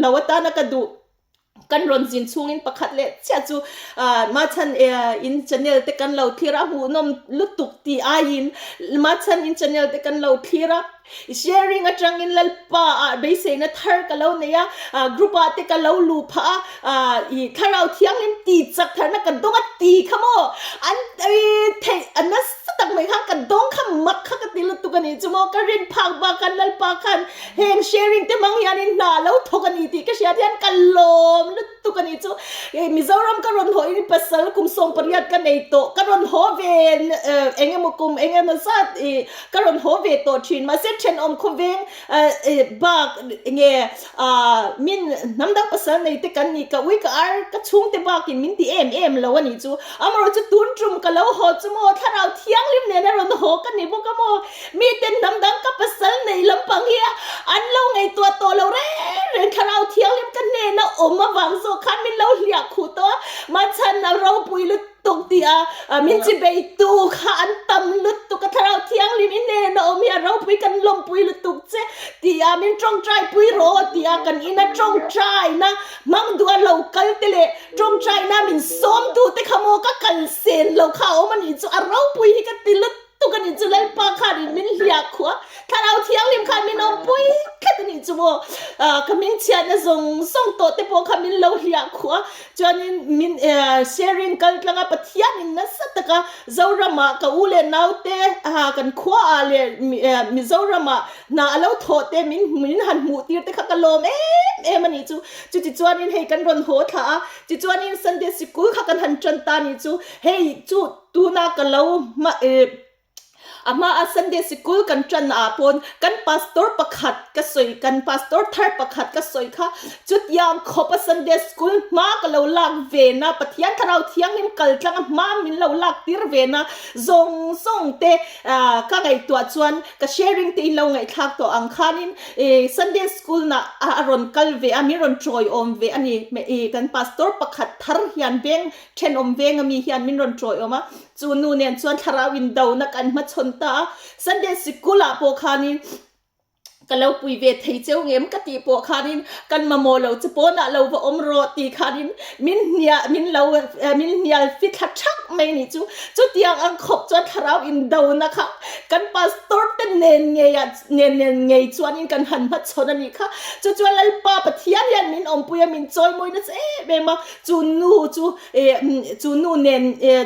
lo atana ka duh. Kan rawn zin chhungin pakhat leh chiah chu Machhan in channel te kan lo thlir a, hmuhnawm lutuk tih aiin Machhan in channel te kan lo thlir a, sharing atangin Lalpa ah beiseina thar ka lo nei a, group ah te ka lo luh phah a, i Thlarau Thianghlim ti chak tharna ka dawng a ti kha maw an theih a nasa tak mai khan ka dawng kha mak kha ka ti lutuk a nih chu maw, ka rin phak bak khan Lalpa khan Heng sharing te hmang hianin hna lo thawk a ni tih ka hriat hian ka lawm lutuk a ni chu. Mizoram ka rawn haw in pasal kum 18 ka nei tawh, ka rawn haw ve eng emaw kum eng emaw zat i ka rawn haw ve tawh thin. Mahse thenawm khawveng bak nge min hnam dang pasal nei te kan ni, ka ui ka ar ka chhungte bakin min ti em em lo a ni chu. Amaherawhchu chu tun tum ka lo haw chu maw thlarau thianghlim nena rawn haw ka ni bawk a maw. Mite hnam dang ka pasal nei lampang hi an lo ngaihtuah tawh lo reng reng, Thlarau Thianghlim ka hnena awm avang zawk khan min lo hliah khuh tawh a, Machhan a ropui lutuk tih a min chi beitu kha an tam lutuk a, Thlarau Thianghlim i hnena awm hi a ropui kan lawmpui lutuk che tih a min tawngtai pui rawh tih a kan ina tawngtaina hmang duh a lo kal te leh tawngtaina min sawm duh te kha maw ka kal sen lo kha a awm a nih chu a ropui hi ka ti lutuk. Tuk a nih chu Lalpa khanin min hliah khuh a, Thlarau Thianghlim khan min awmpui tlat a nih chu maw? Ka hmingchhiatna zawng zawng tawh te pawh kha min lo hliah khuh a, chuanin min sharing kal tlang a, Pathianin nasa taka Zoramah ka u leh naute kan khuaah leh Mizoramah hna a lo thawh te min min han hmuh tir te kha ka lawm em em a nih chu. Chutichuanin hei kan rawn haw thla a, tichuanin Sunday sikul kha kan han tan ta a nih chu. Hei chu Tuna ka lo hma eh a hma a Sunday sikul kan tan ah pawn kan pastor pakhat ka sawi kan pastor thar pakhat ka sawi kha chutiang khawp a Sunday school hma ka lo lak ve na Pathian Thlarau Thianghlim kal tlang a hma min lo lak tir ve na zawng zawng te ah ka ngaihtuah chuan ka sharing te in lo ngaihthlak tawh ang khanin eh Sunday school na a rawn kal ve a min rawn tawiawm ve a ni eh kan pastor pakhat thar hian veng Thenawm veng ami hian min rawn tawiawm a, chu nu nen chuan thlarau indona kan hmachhawn ta a, Sunday sikul ah pawh khanin ka lo pui ve thei cheu ngem ka tih pawh khanin kan mamawh lo che pawnah lo va awm rawh tih khanin min hnial min lo min hnial fi thla thak mai nih chu, chutiang ang khawp chuan thlarau indona kha kan pastor te nen ngei ah nen nen ngei chuanin kan han hmachhawn a nih kha, chu chuan Lalpa Pathian hian min awmpui a min chawimawi nasa em em a. Chu nu chu chu nu nen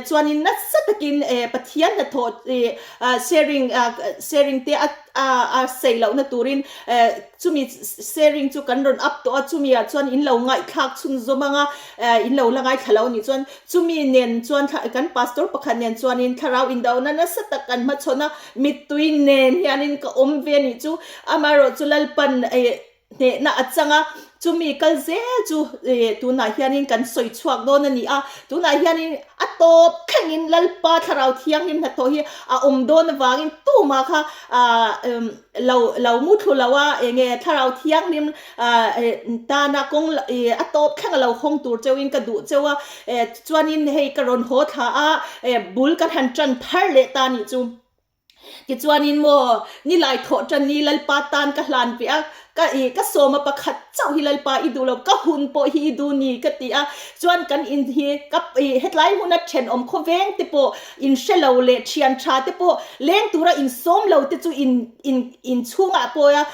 chuanin nasa takin Pathian hnathawh sharing sharing te a a sei lohna turin chumi sharing chu kan rawn up tawh a, chumi ah chuan in lo ngaihthlak chhunzawm anga in lo la ngaithla lo anih chuan chumi nen chuan kan pastor pakhat nen chuanin thlarau indona nasa tak kan hmachhawn a, mittui nen hianin ka awm ve anih chu, amaherawhchu Lalpan hnehna a chang a. Chumi kal zel chu tunah hianin kan sawi chhuak dawn a ni a, tunah hianin a tawp thlengin Lalpa Thlarau Thianghlim hnathawh hi a awm dawn avangin tumah kha lo lo mu thlu lo a, enge Thlarau Thianghlim tana kawng a tawp thleng a lo hawng tur cheuhin ka duh cheu a, chuanin hei ka rawn haw thla a, bul kan han tan thar leh ta nih chu. Tichuanin maw, nilai thawh tan ni Lalpa tan ka hlan ve a, ka i ka sawma pakhat chauh hi Lalpa i duh lo, ka hun pawh hi i duh ni ka ti a, chuan kan in hi ka i hetlai hmuna thenawm khawveng te pawh in hre lo leh thian tha te pawh leng tura in sawm lo te chu in in in chhungah pawh a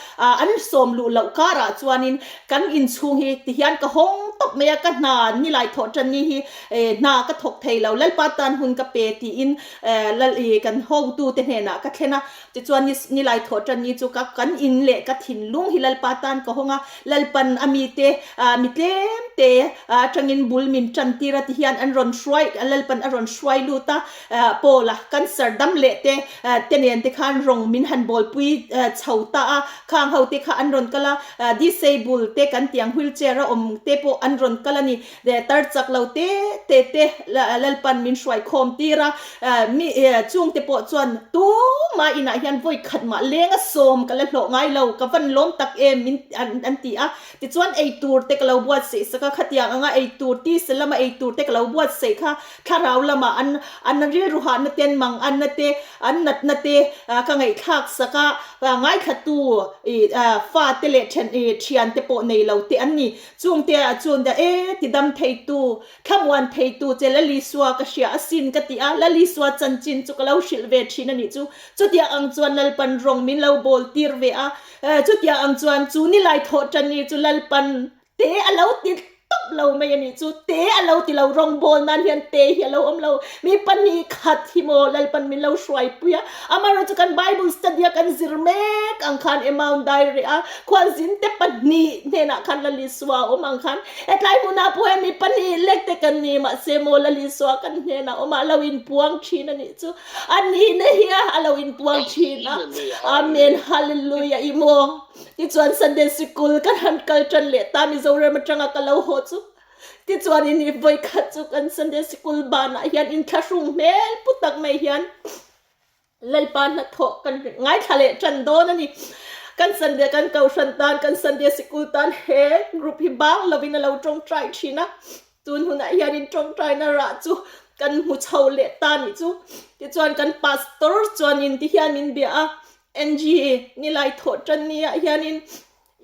an sawm luh loh karah chuanin kan in chhung hi tihian ka hawng tawp mai a, ka hna nilai thawh tan ni hi hna ka thawk thei lo, Lalpa tan hun ka pe tiin Lal i kan hotute hnenah ka thlen a, tichuan ni nilai thawh tan ni chu ka kan in leh ka thinlung hi Lalpa tan ka hawng a, Lalpan a mite mi tlem te atangin bul min tan tir a tihian an rawn hruai Lalpan a rawn hruai lut a, Paula cancer dam leh te te nen te khan rawng min han bawlpui chho ta a, khang ho te kha an rawn kal a, disable te kan tiang wheelchair a awm te pawh an rawn kal a ni. Tar chak lo te te te Lalpan min hruai khawm tir a, mi chungte pawh chuan tumah inah hian vawi khat mah leng a sawm ka la hlawh ngai lo, ka van lawm tak em min an ti a. Tichuan ei tur te ka lo buatsaih sak a, khatiang anga ei tur tisa lama ei tur te ka lo buatsaih kha thlarau lamah an an rilru hahna te an mang anna te an natna te ka ngaihthlak sak a, ngaithlatu fate leh thiante pawh nei lo te an ni. Chungte ah chuan da e, ti dam theitu, thlamuan theitu che Lalisua ka hria asin ka ti a, Lalisua chanchin chu ka lo hrilh ve thin a nih chu. Chutiang ang chuan Lalpan rawng min lo bawl tir ve a, chutiang ang chuan chu nilai thawh tan ni chu Lalpan te a lo ti tawp lo mai a nih chu, te a lo ti lo, rawng bawl nan hian te hi a lo awm lo, mi pahnih khat hi maw Lalpan min lo hruai pui a, amaherawhchu chu kan Bible study a kan zir mek ang khan Emmaun Diary a Khualzin te pahnih hnenah khan Lalisua a awm ang khan hetlai hmunah pawh hian mi pahnih lek te kan ni mahse maw Lalisua kan hnenah awm a a lo inpuang thin a nih chu a nihna hi a lo inpuang thin a Amen Hallelujah i maw tichuan Sunday sikul kan han kal tan leh ta Mizoram atanga ka lo haw chu tichuan in i vawikhat chu kan Sunday sikul banah hian inthlahrung hmel pu tak mai hian Lalpa hnathawh kan ngaithla leh tan dawn a ni. Kan Sunday kan Kohhran tan, kan Sunday Sikul tan he group hi bang lovin a lo tawngtai thin a. Tun hunah hianin tawngtaina rah chu kan hmu chho leh ta nih chu. Tichuan kan Pastor chuanin tihian min bia a, Angie, nilai thawh tan niah hianin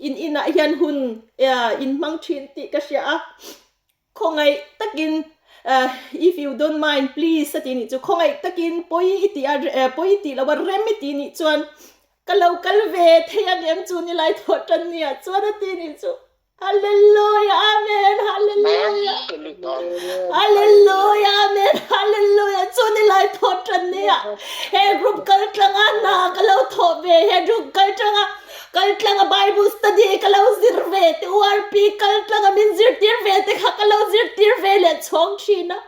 in inah hian hun in hmang thin tih ka hria a. Khawngaih takin if you don't mind please a ti nih chu khawngaih takin pawi i tih a pawi i tih lo a rem i tih nih chuan ka lo kal ve thei ang em chu nilai thawh tan nia chuan a ti nih chu Hallelujah Amen Hallelujah Hallelujah Amen Hallelujah chu nilai thawh tan nia he group kal tlanga hna ka lo thawh ve he group kal tlanga Kal tlanga Bible study ka lo zir ve te, URP kal tlanga min zirtir ve te kha ka lo zirtir ve leh chhawng thin a.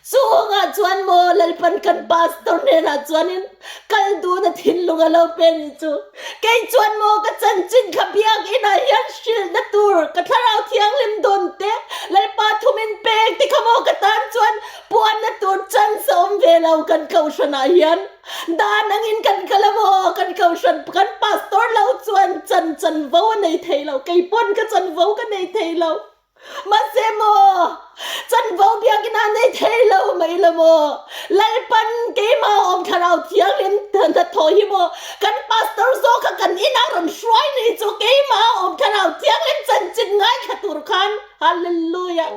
Chungah chuan maw Lalpan kan pastor hnenah chuanin kal dun a thinlung a lo pe ni chu. Kei chuan maw ka chanchin kha biakinah hian hrilhna tur ka thlarau thianghlim dawn te, Lalpa thu min pek te kha maw ka tan chuan puanna tur chance a awm ve lo kan kohhranah hian. Dan angin kan kal a maw? Kan kohhran, kan pastor lo chuan chan chanvo a nei thei lo. Kei pawn ka chanvo ka nei thei lo. Mahse maw, chanvo biakin a nei thei lo mai lo maw? Lalpan keimah awm thlarau thianghlim hnathawh hi maw? Kan pastor zawk kha kan inah rawn hruai ni chu keimah awm thlarau thianghlim chanchin ngaithla tur khan Hallelujah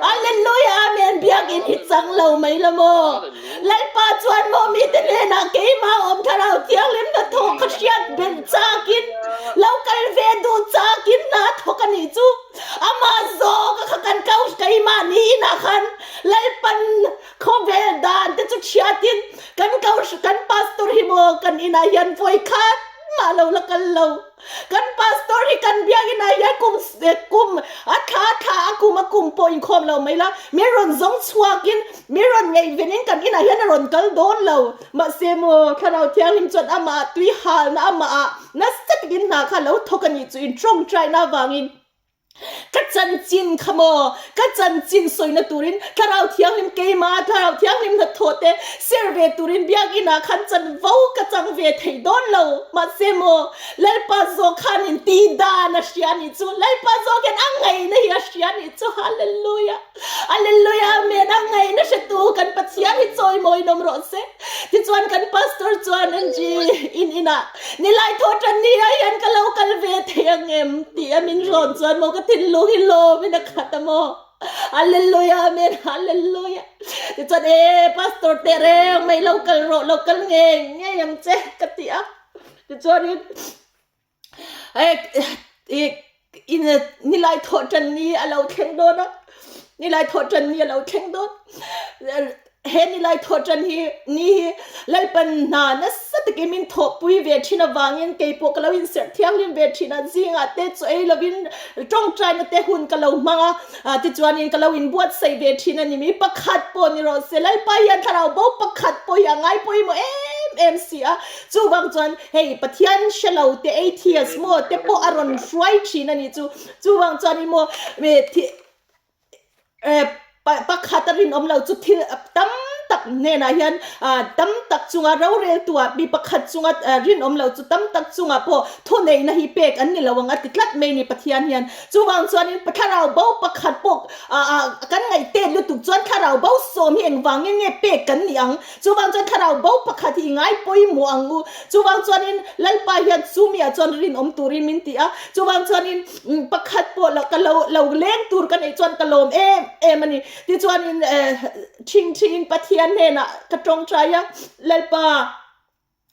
Hallelujah Amen Biakin hi chang lo mai la maw Lalpa chuan maw mite hnenah keimah awm thlarau thianghlim hnathawh ka hriat belh chakin lo kal ve duh chakin hna thawk a nih chu amah zawk a kha kan kau keimah niin ah khan Lalpan khawvel dan te chu thiatin kan kau kan pastor hi maw kan inah hian vawi khat mah lo la kal lo. Kan pastor hi kan biakinn ah hian kum kum a thla a thla a kum a kum pawh inkhawm lo mai la, min rawn zawng chhuakin min rawn ngaihvenin kan inah hian a rawn kal dawn lo. Mahse maw Thlarau Thianghlim chuan amah tui halna amah ah nasa takin hna kha lo thawk a nih chu in tawngtaina avangin. Ka chanchin kha maw? Ka chanchin sawina turin Thlarau Thianghlim keimah Thlarau Thianghlim hnathawh te ser ve turin Biakinn-ah khan chanvo ka chang ve thei dawn lo. Mahse maw, Lalpa zawk khanin tih dan a hria nih chu. Lalpa zawk hian a ngaihna hi a hria nih chu. Hallelujah! Hallelujah! Amen! A ngaihna hretu kan Pathian hi chawimawiin awm rawh se. Tichuan kan Pastor chuan Angie in inah Nilai thaw tan ni ah hian ka lo kal ve thei ang em tih a min rawn chuan maw ka thinlung hi lawmin a khat a maw. Hallelujah Amen Hallelujah. Tichuan e Pastor teh reng mai lo kal rawh lo kal ngei ngei ang che ka ti a. Tichuanin Nilai thawh tan ni a lo thleng dawn a, nilai thawh tan ni a lo thleng dawn. He nilai thawh tan hi ni hi Lalpan hna nasa takin min thawhpui ve thin avangin keipawh ka lo inserh thianghlim ve thin a, zingah te chaw ei lovin tawngtaina te hun ka lo hmang a, tichuanin ka lo inbuatsaih ve thin a ni. Mi pakhat pawh ni rawh se, Lalpa hian thlarau bo pakhat pawh hi a ngaipawimawh em em si a, chuvang chuan Hei Pathian hre lo te atheist maw te pawh a rawn hruai thin a nih chu. Chuvang chuan i maw pakhat a rinawm lo chu thil tam tak hnenah hian tam tak chunga roreltuah mi pakhat chunga rinawm lo chu tam tak chungah pawh thuneihna hi pek an ni lo ang a ti tlat mai ni Pathian hian. Chuvang chuanin thlarau bo pakhat pawh kan ngaihtet lutuk chuan thlarau bo sawm hi engvangin nge pek kan nih ang? Chuvang chuan thlarau bo pakhat hi i ngai pawimawh ang u. Chuvang chuanin Lalpa hian chumiah chuan rinawm turin min ti a. Chuvang chuanin pakhat pawh la ka lo lo leng tur ka neih chuan ka lawm em em a ni. Tichuanin thingthiin Pathian hnenah ka tawngtai a, Lalpa,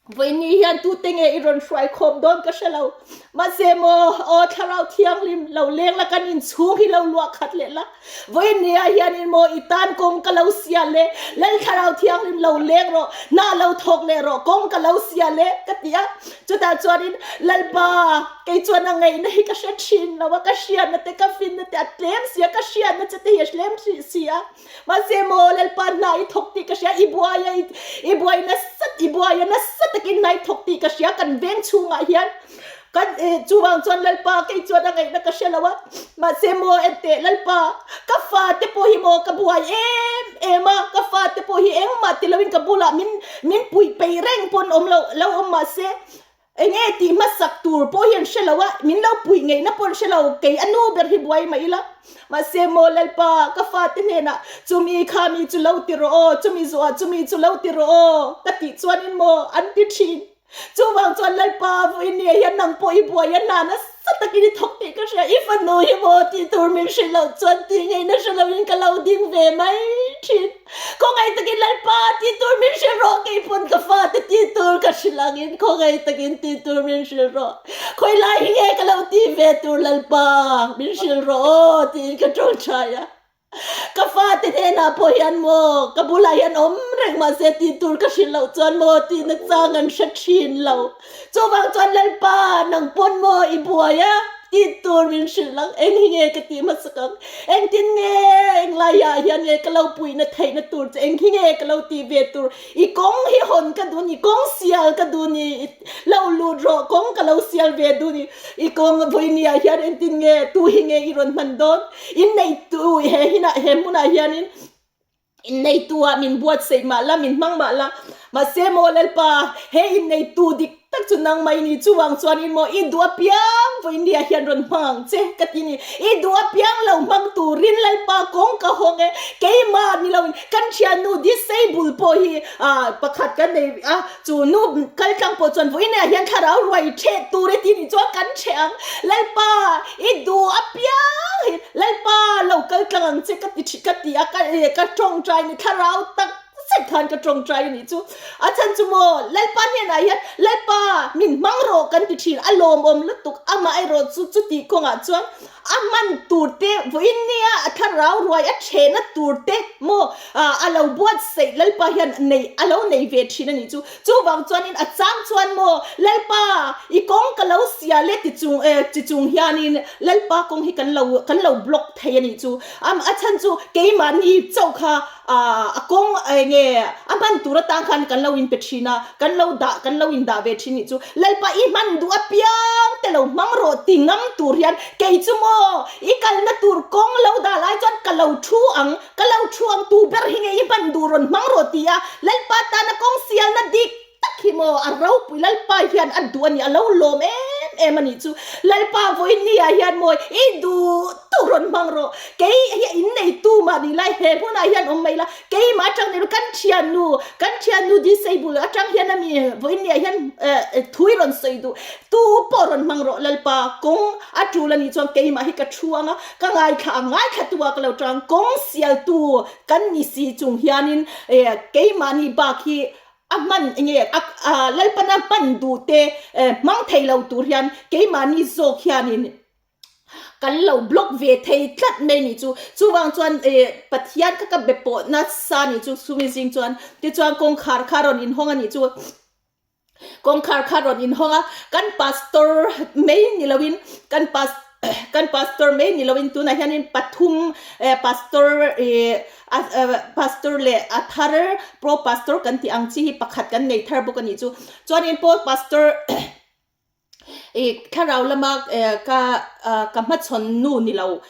vawiini hian tute nge i rawn hruai khawm dawn ka hre lo. Mahse maw, aw Thlarau Thianghlim, lo leng la kan inchhung hi lo luah khat leh la. Vawinia hianin maw i tan kawng ka lo sial e, Lal Thlarau Thianghlim lo leng rawh, hna lo thawk leh rawh, kawng ka lo sial e, ka ti a. Chutah chuanin, Lalpa, kei chuan a ngaihna hi ka hre thin lo a, ka hriatna te, ka finna te a tlem si a, ka hriatna che te hi a tlem hrih si a. Mahse maw, Lalpa, hna i thawk tih ka hria, i buai a, i buai nasa, i buai a nasa takin hna i thawk tih ka hria, kan veng chhungah hian. Kan chuvang chuan Lalpa kei chuan a ngaihna ka hre lo a, mahse maw enteh Lalpa ka fate pawh hi maw ka buai em em a, ka fate pawh hi engmah ti loin ka bulah min min puih peih reng pawn awm lo lo awm mahse enge tih hmasak tur pawh hi an hre lo a, min lo puih ngeihna pawh an hre lo, kei a nu ber hi buai mah ila, mahse maw Lalpa ka fate hnenah chumi kha mi chu lo ti rawh aw, chumi zuah chumi chu lo ti rawh aw ka tih chuanin maw an ti thin. Chuvang chuan Lalpa vawinia hian nang pawh i buai a hna nasa takin i thawk tih ka hria, i fanu hi maw tih tur min hrilh loh chuan tih ngaihna hre loin ka lo ding ve mai thin. Khawngaih takin Lalpa tih tur min hrilh rawh, kei pawn ka fate tih tur ka hrilh angin khawngaih takin tih tur min hrilh rawh. Khawi lai hi nge ka lo tih ve tur Lalpa min hrilh rawh aw tiin ka tawngtai a. Ka fate hnenah pawh hian maw ka bulah hian awm reng mahse tih tur ka hrilh loh chuan maw tihna chang an hre thin lo. Chuvang chuan Lalpa nang pawn maw i buai a tih tur min hrilh ang, eng hi nge ka tih hmasak ang, engtin nge englaiah hian nge ka lo puihna theihna tur che, eng hi nge ka lo tih ve tur, i kawng hi hawn ka duh ni, kawng sial ka duh ni, lo lut rawh kawng ka lo sial ve duh ni, i kawng vawinia hian engtin nge tu hi nge i rawn hman dawn. Inneitu he hinah he hmunah hianin inneitu-ah min buatsaih mah la, min hmang mah la, mahse maw Lalpa, he inneitu dik tak chu nangmah i ni, chuvang chuanin maw i duh apiang vawinia hian rawn hmang ang che ka ti ni. I duh apiang lo hmang turin Lalpa kawng ka hawng e, keimah ni loin kan thiannu disable pawh hi pakhat kan nei a, Chu nu kaltlang pawh chuan vawiinah hian thlarau ruai ṭheh tur e tih nih chuan kan ṭheh ang. Lalpa, i duh apiang hi Lalpa lo kaltlang ang che ka ti ṭhi ka ti a, ka ka ṭawngṭai ni thlarau tak zet khan ka ṭawngṭai a nih chu. A chhan chu maw Lalpa hnenah hian Lalpa min hmang rawh kan ti ṭhin a lawmawm lutuk amaherawh chu chutih kawngah chuan A hman tur te vawiin nia a thlarau ruai a ṭhehna tur te maw a lo buatsaih Lalpa hian nei a lo nei ve ṭhin a nih chu. Chuvang chuanin a chang chuan maw Lalpa i kawng ka lo sial e ti chung ti chung hianin Lalpa kawng hi kan lo kan lo block thei a nih chu. A chhan chu keimahni chauh kha a kawng enge. a hman tur atang khan kan lo inpe thin a, kan lo dah kan lo indah ve thin nih chu Lalpa i hman duh apiang te lo hmang rawh ti ngam tur hian kei chu maw i kalna tur kawng lo dah lai chuan ka lo thu ang, ka lo thu ang tu ber hi nge i hman duh rawn hmang rawh ti a Lalpa tana kawng sialna dik tak hi maw a ropui Lalpa hian a duh a ni, a lo lawm em em a nih chu. Lalpa vawiin ah hian maw i duh duh rawn hmang rawh, kei hi in neitu mah ni lai he hmunah hian awm mai la, keimah atang ni kan thiannu, kan thiannu disable atang hian a mi vawiin ah hian thui rawn sawi duh, tu pawh rawn hmang rawh Lalpa kawng a tul a nih chuan keimah hi ka thu ang a, ka ngaithla ang, ngaithlatu ah ka lo tang, kawng sialtu kan ni si chung hianin keimahni bak hi A hman enge a Lalpana hman duh te hmang thei lo tur hian keimahni zawk hianin kan lo block ve thei tlat mai nih chu. Chuvang chuan Pathian kha ka be pawh nasa nih chu chumi zing chuan tichuan kawngkhar kha rawn inhawng a nih chu. Kawngkhar kha rawn inhawng a, kan pastor mai ni loin kan pas kan pastor mai ni loin tunah hianin pathum pastor ih Pastor leh a thar pro pastor kan tih ang chi hi pakhat kan nei thar bawk a nih chu. Chuanin Paul pastor i thlarau lama ka ka hmachhawn nu ni lo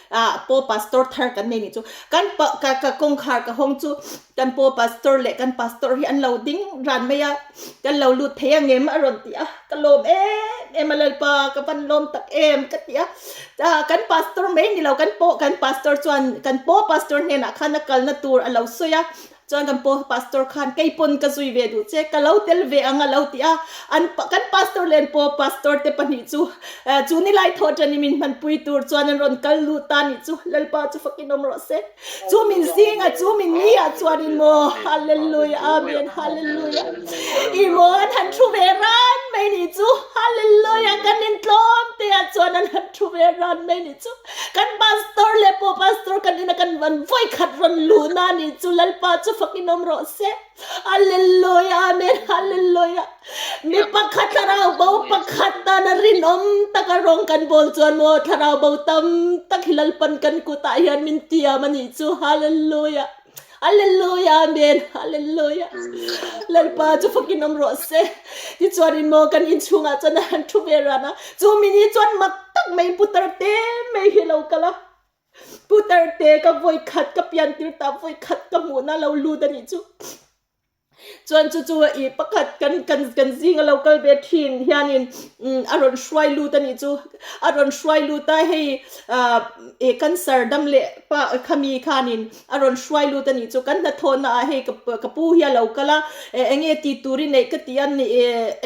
Paul pastor thar kan nei nih chu. Kan ka ka kawngkhar ka hawng chu kan Paul pastor leh kan pastor hi an lo ding ran mai a, kan lo lut thei angem a rawn ti a, ka lawm em em a Lalpa ka van lawm tak em ka ti a. Kan pastor mai ni lo, kan pawh kan pastor chuan kan pawh pastor hnenah khan a kalna tur a lo sawi a, chuan kan pawh pastor khan kei pawn ka zui ve duh che, ka lo tel ve ang a lo ti a, an kan pastor leh an pawh pastor te pahnih chu chu nilai thawh ṭanin min hmanpui tur chuan an rawn kal lut ta nih chu, Lalpa chu fakin awm rawh se. Chu min zinga chu min ni ah chuanin maw Hallelujah Amen Hallelujah I maw an han thu ve ran mai ni chu Hallelujah kan in tlawm te ah chuan an han thu ve ran mai ni chu kan pastor leh pawh pastor kan ina kan van vawi khat rawn luh na ni chu Lalpa chu fakin awm rawh se Hallelujah Amen Hallelujah Mi pakhat thlarau bo pakhat tana rinawm taka rawng kan bawl chuan maw thlarau bo tam tak hi Lalpan kan kutah hian min tiam a nih chu. Hallelujah. Hallelujah. Amen. Hallelujah. Lalpa chu fakin awm rawh se. Tichuanin maw kan inchhungah chuan a han thu ve ran a. Chu mini chuan mak tak mai putar te mai hi lo kal a. Putar te ka vawi khat ka pian tir ta vawi khat ka hmuhna lo lut a nih chu. Chuan chu chu i pakhat kan kan kan zinga lo kal ve thin hianin a rawn hruai lut a nih chu a rawn hruai lut a hei ah i cancer dam leh pa khami khanin a rawn hruai lut a nih chu kan hnathawhna ah hei ka ka pu hi a lo kal a eng nge tih tur i neih ka ti a ni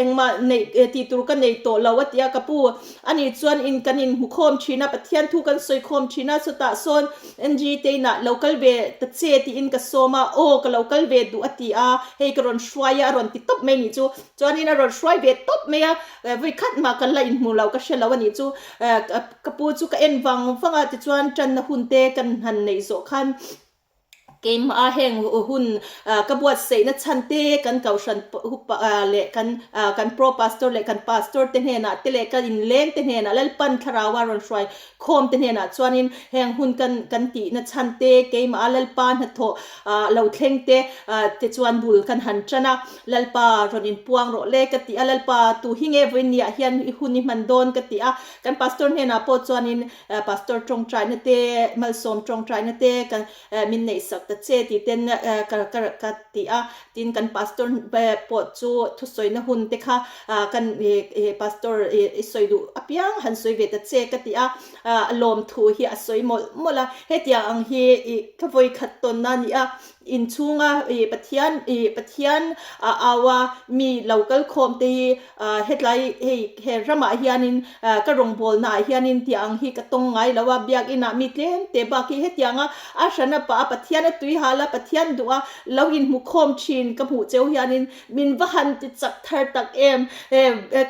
engmah neih tih tur ka nei tawh lo a ti a ka pu ani chuan in kan inhmu khawm thin a Pathian thu kan sawi khawm thin a chutah sawn NG te inah lo kal ve ta che tiin ka sawm a, aw ka lo kal ve duh a ti a, hei ka rawn hruai a a rawn ti tawp mai nih chu. Chuanin a rawn hruai ve tawp mai a, vawi khat mah kan la inhmu lo ka hre lo a nih chu. Ka pu chu ka en vang vang a, tichuan tanna hun te kan han neih zawh khan keimah a heng hun ka buatsaihna chhan te kan kohhran upa leh kan kan pro pastor leh kan pastor te hnenah te leh ka inleng te hnenah Lalpan thlarau a rawn hruai Khawm te hnenah chuanin heng hun kan kan tihna chhan te, keimah a Lalpa hnathawh ah lo thleng te te chuan bul kan han tan a, Lalpa rawn inpuang rawh le ka ti a, Lalpa tu hi nge vawiin ah hian i hun i hman dawn ka ti a, kan pastor hnenah pawh chuanin pastor tawngtaina te, malsawm tawngtaina te kan min neihsak ta che tih ten ka ka ka ti a, tin kan pastor pawh chu thusawina hun te kha kan pastor i sawi duh apiang han sawi ve ta che ka ti a, a lawmthu hi a sawi mawlh mawlh a, hetiang ang hi i ka vawi khat tawnna a ni a, inchhunga i Pathian i Pathian a au a mi lo kal khawm te hi Hetlai hei he ramah hianin ka rawngbawlnaah hianin tiang ang hi ka tawng ngai lo a, biakinah mi tlem te bak hi hetianga a hrana pah a Pathian a tui hal a, Pathian duh a lo inhmu khawm thin ka hmuh cheu hianin min va han ti chak thar tak em.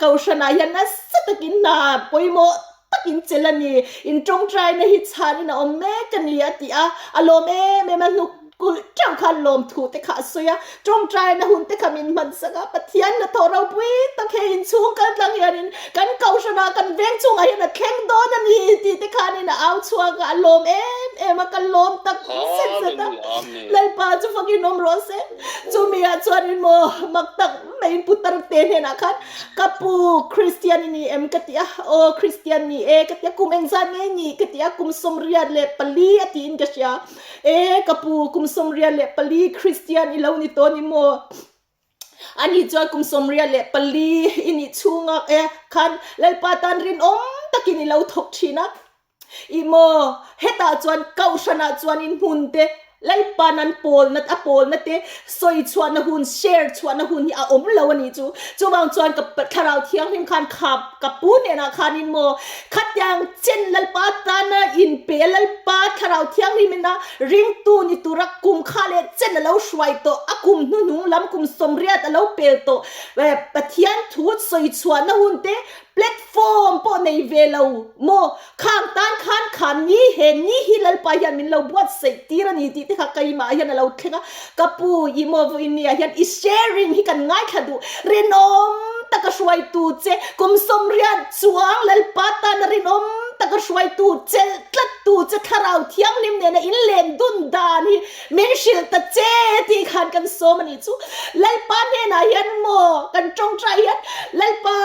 Kohhranah hian nasa takin hna pawimawh takin chelh a ni, in tawngtaina hi chhanin a awm mek a ni a ti a, a lawm em em a hnuk. kulh teuh khan lawmthu te kha a sawi a, tawngtaina hun te kha min hmansak a, Pathian hnathawh ropui tak hei inchhung kal tlang hianin kan kohhranah kan veng chungah hian a thleng dawn a ni tih te khanin a au chhuak a, a lawm em em a, ka lawm tak zet zet a, Lalpa chu fakin awm rawh se. Chumi ah chuanin maw mak tak maiin putar te hnenah khan ka pu Kristian i ni em ka ti a, aw Kristian ni e ka ti a, kum engzat nge i nih ka ti a, kum 84 a tiin ka hria. E ka pu, kum 94 Kristian i lo ni tawh ni maw? Ani chuan kum 94 i nih chhunga e khan Lalpa tan rinawm takin i lo thawk thin a. I maw, hetah chuan Kohhranah chuan in hmun te Lalpa nan pawlna a pawlna te sawi chhuahna hun, share chhuahna hun hi a awm lo a nih chu. Chuvang chuan ka Thlarau Thianghlim khan kha ka pu hnenah khanin maw khatiang chen Lalpa tana inpe a Lalpa Thlarau Thianghlim ina ringtu ni tura kum kha leh chen a lo hruai tawh, a kum hnuhnung lam kum 80 a lo pel tawh Pathian thu sawi chhuahna hun te Platform pawh nei ve lo maw? Khang tan khan khan ni he ni hi Lalpa hian min lo buatsaih tir a ni tih te kha keimah hian a lo thleng a, ka pu i maw vawiin ni ah hian i sharing hi kan ngaithla duh rinawm taka hruaitu che kum 80 chuang Lalpa tana rinawm taka hruaitu chelh tlattu che thlarau thianghlim nena in len dun dan hi min hrilh ta che tih khan kan sawm a nih chu. Lalpa hnenah hian maw kan tawngtai hian Lalpa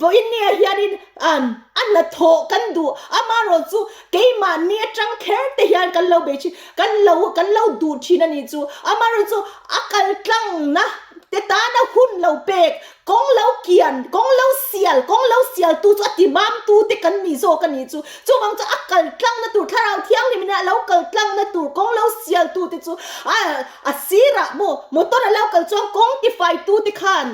vawiin nia hianin an a hnathawh kan duh amaherawh chu keimahni atang kher te hian kan lo bei thin kan lo kan lo duh thin a nih chu amaherawh chu a kal tlangna te tana hun lo pek Kawng lo kian, kawng lo sial, kawng lo sialtu chu a ti mamtu te kan ni zawk a nih chu. Chuvang chu a kal tlangna tur, Thlarau Thianghlim ina a lo kal tlangna tur kawng lo sialtu te chu a a sirah maw motor a lo kal chuan kawng tifaitu te khan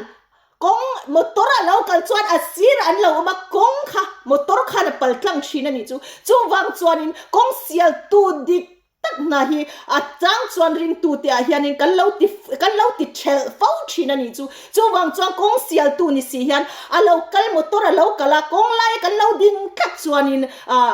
kawng motor a lo kal chuan a sirah an lo awm a, kawng kha motor khan a pal tlang thin a nih chu. Chuvang chuanin kawng sialtu dik tak hna hi a chang chuan ringtute ah hianin kan lo ti kan lo ti thelh fo thin a nih chu. Chuvang chuan kawng sialtu ni si hian a lo kal motor a lo kal a, kawng laia kan lo ding tlat chuanin ah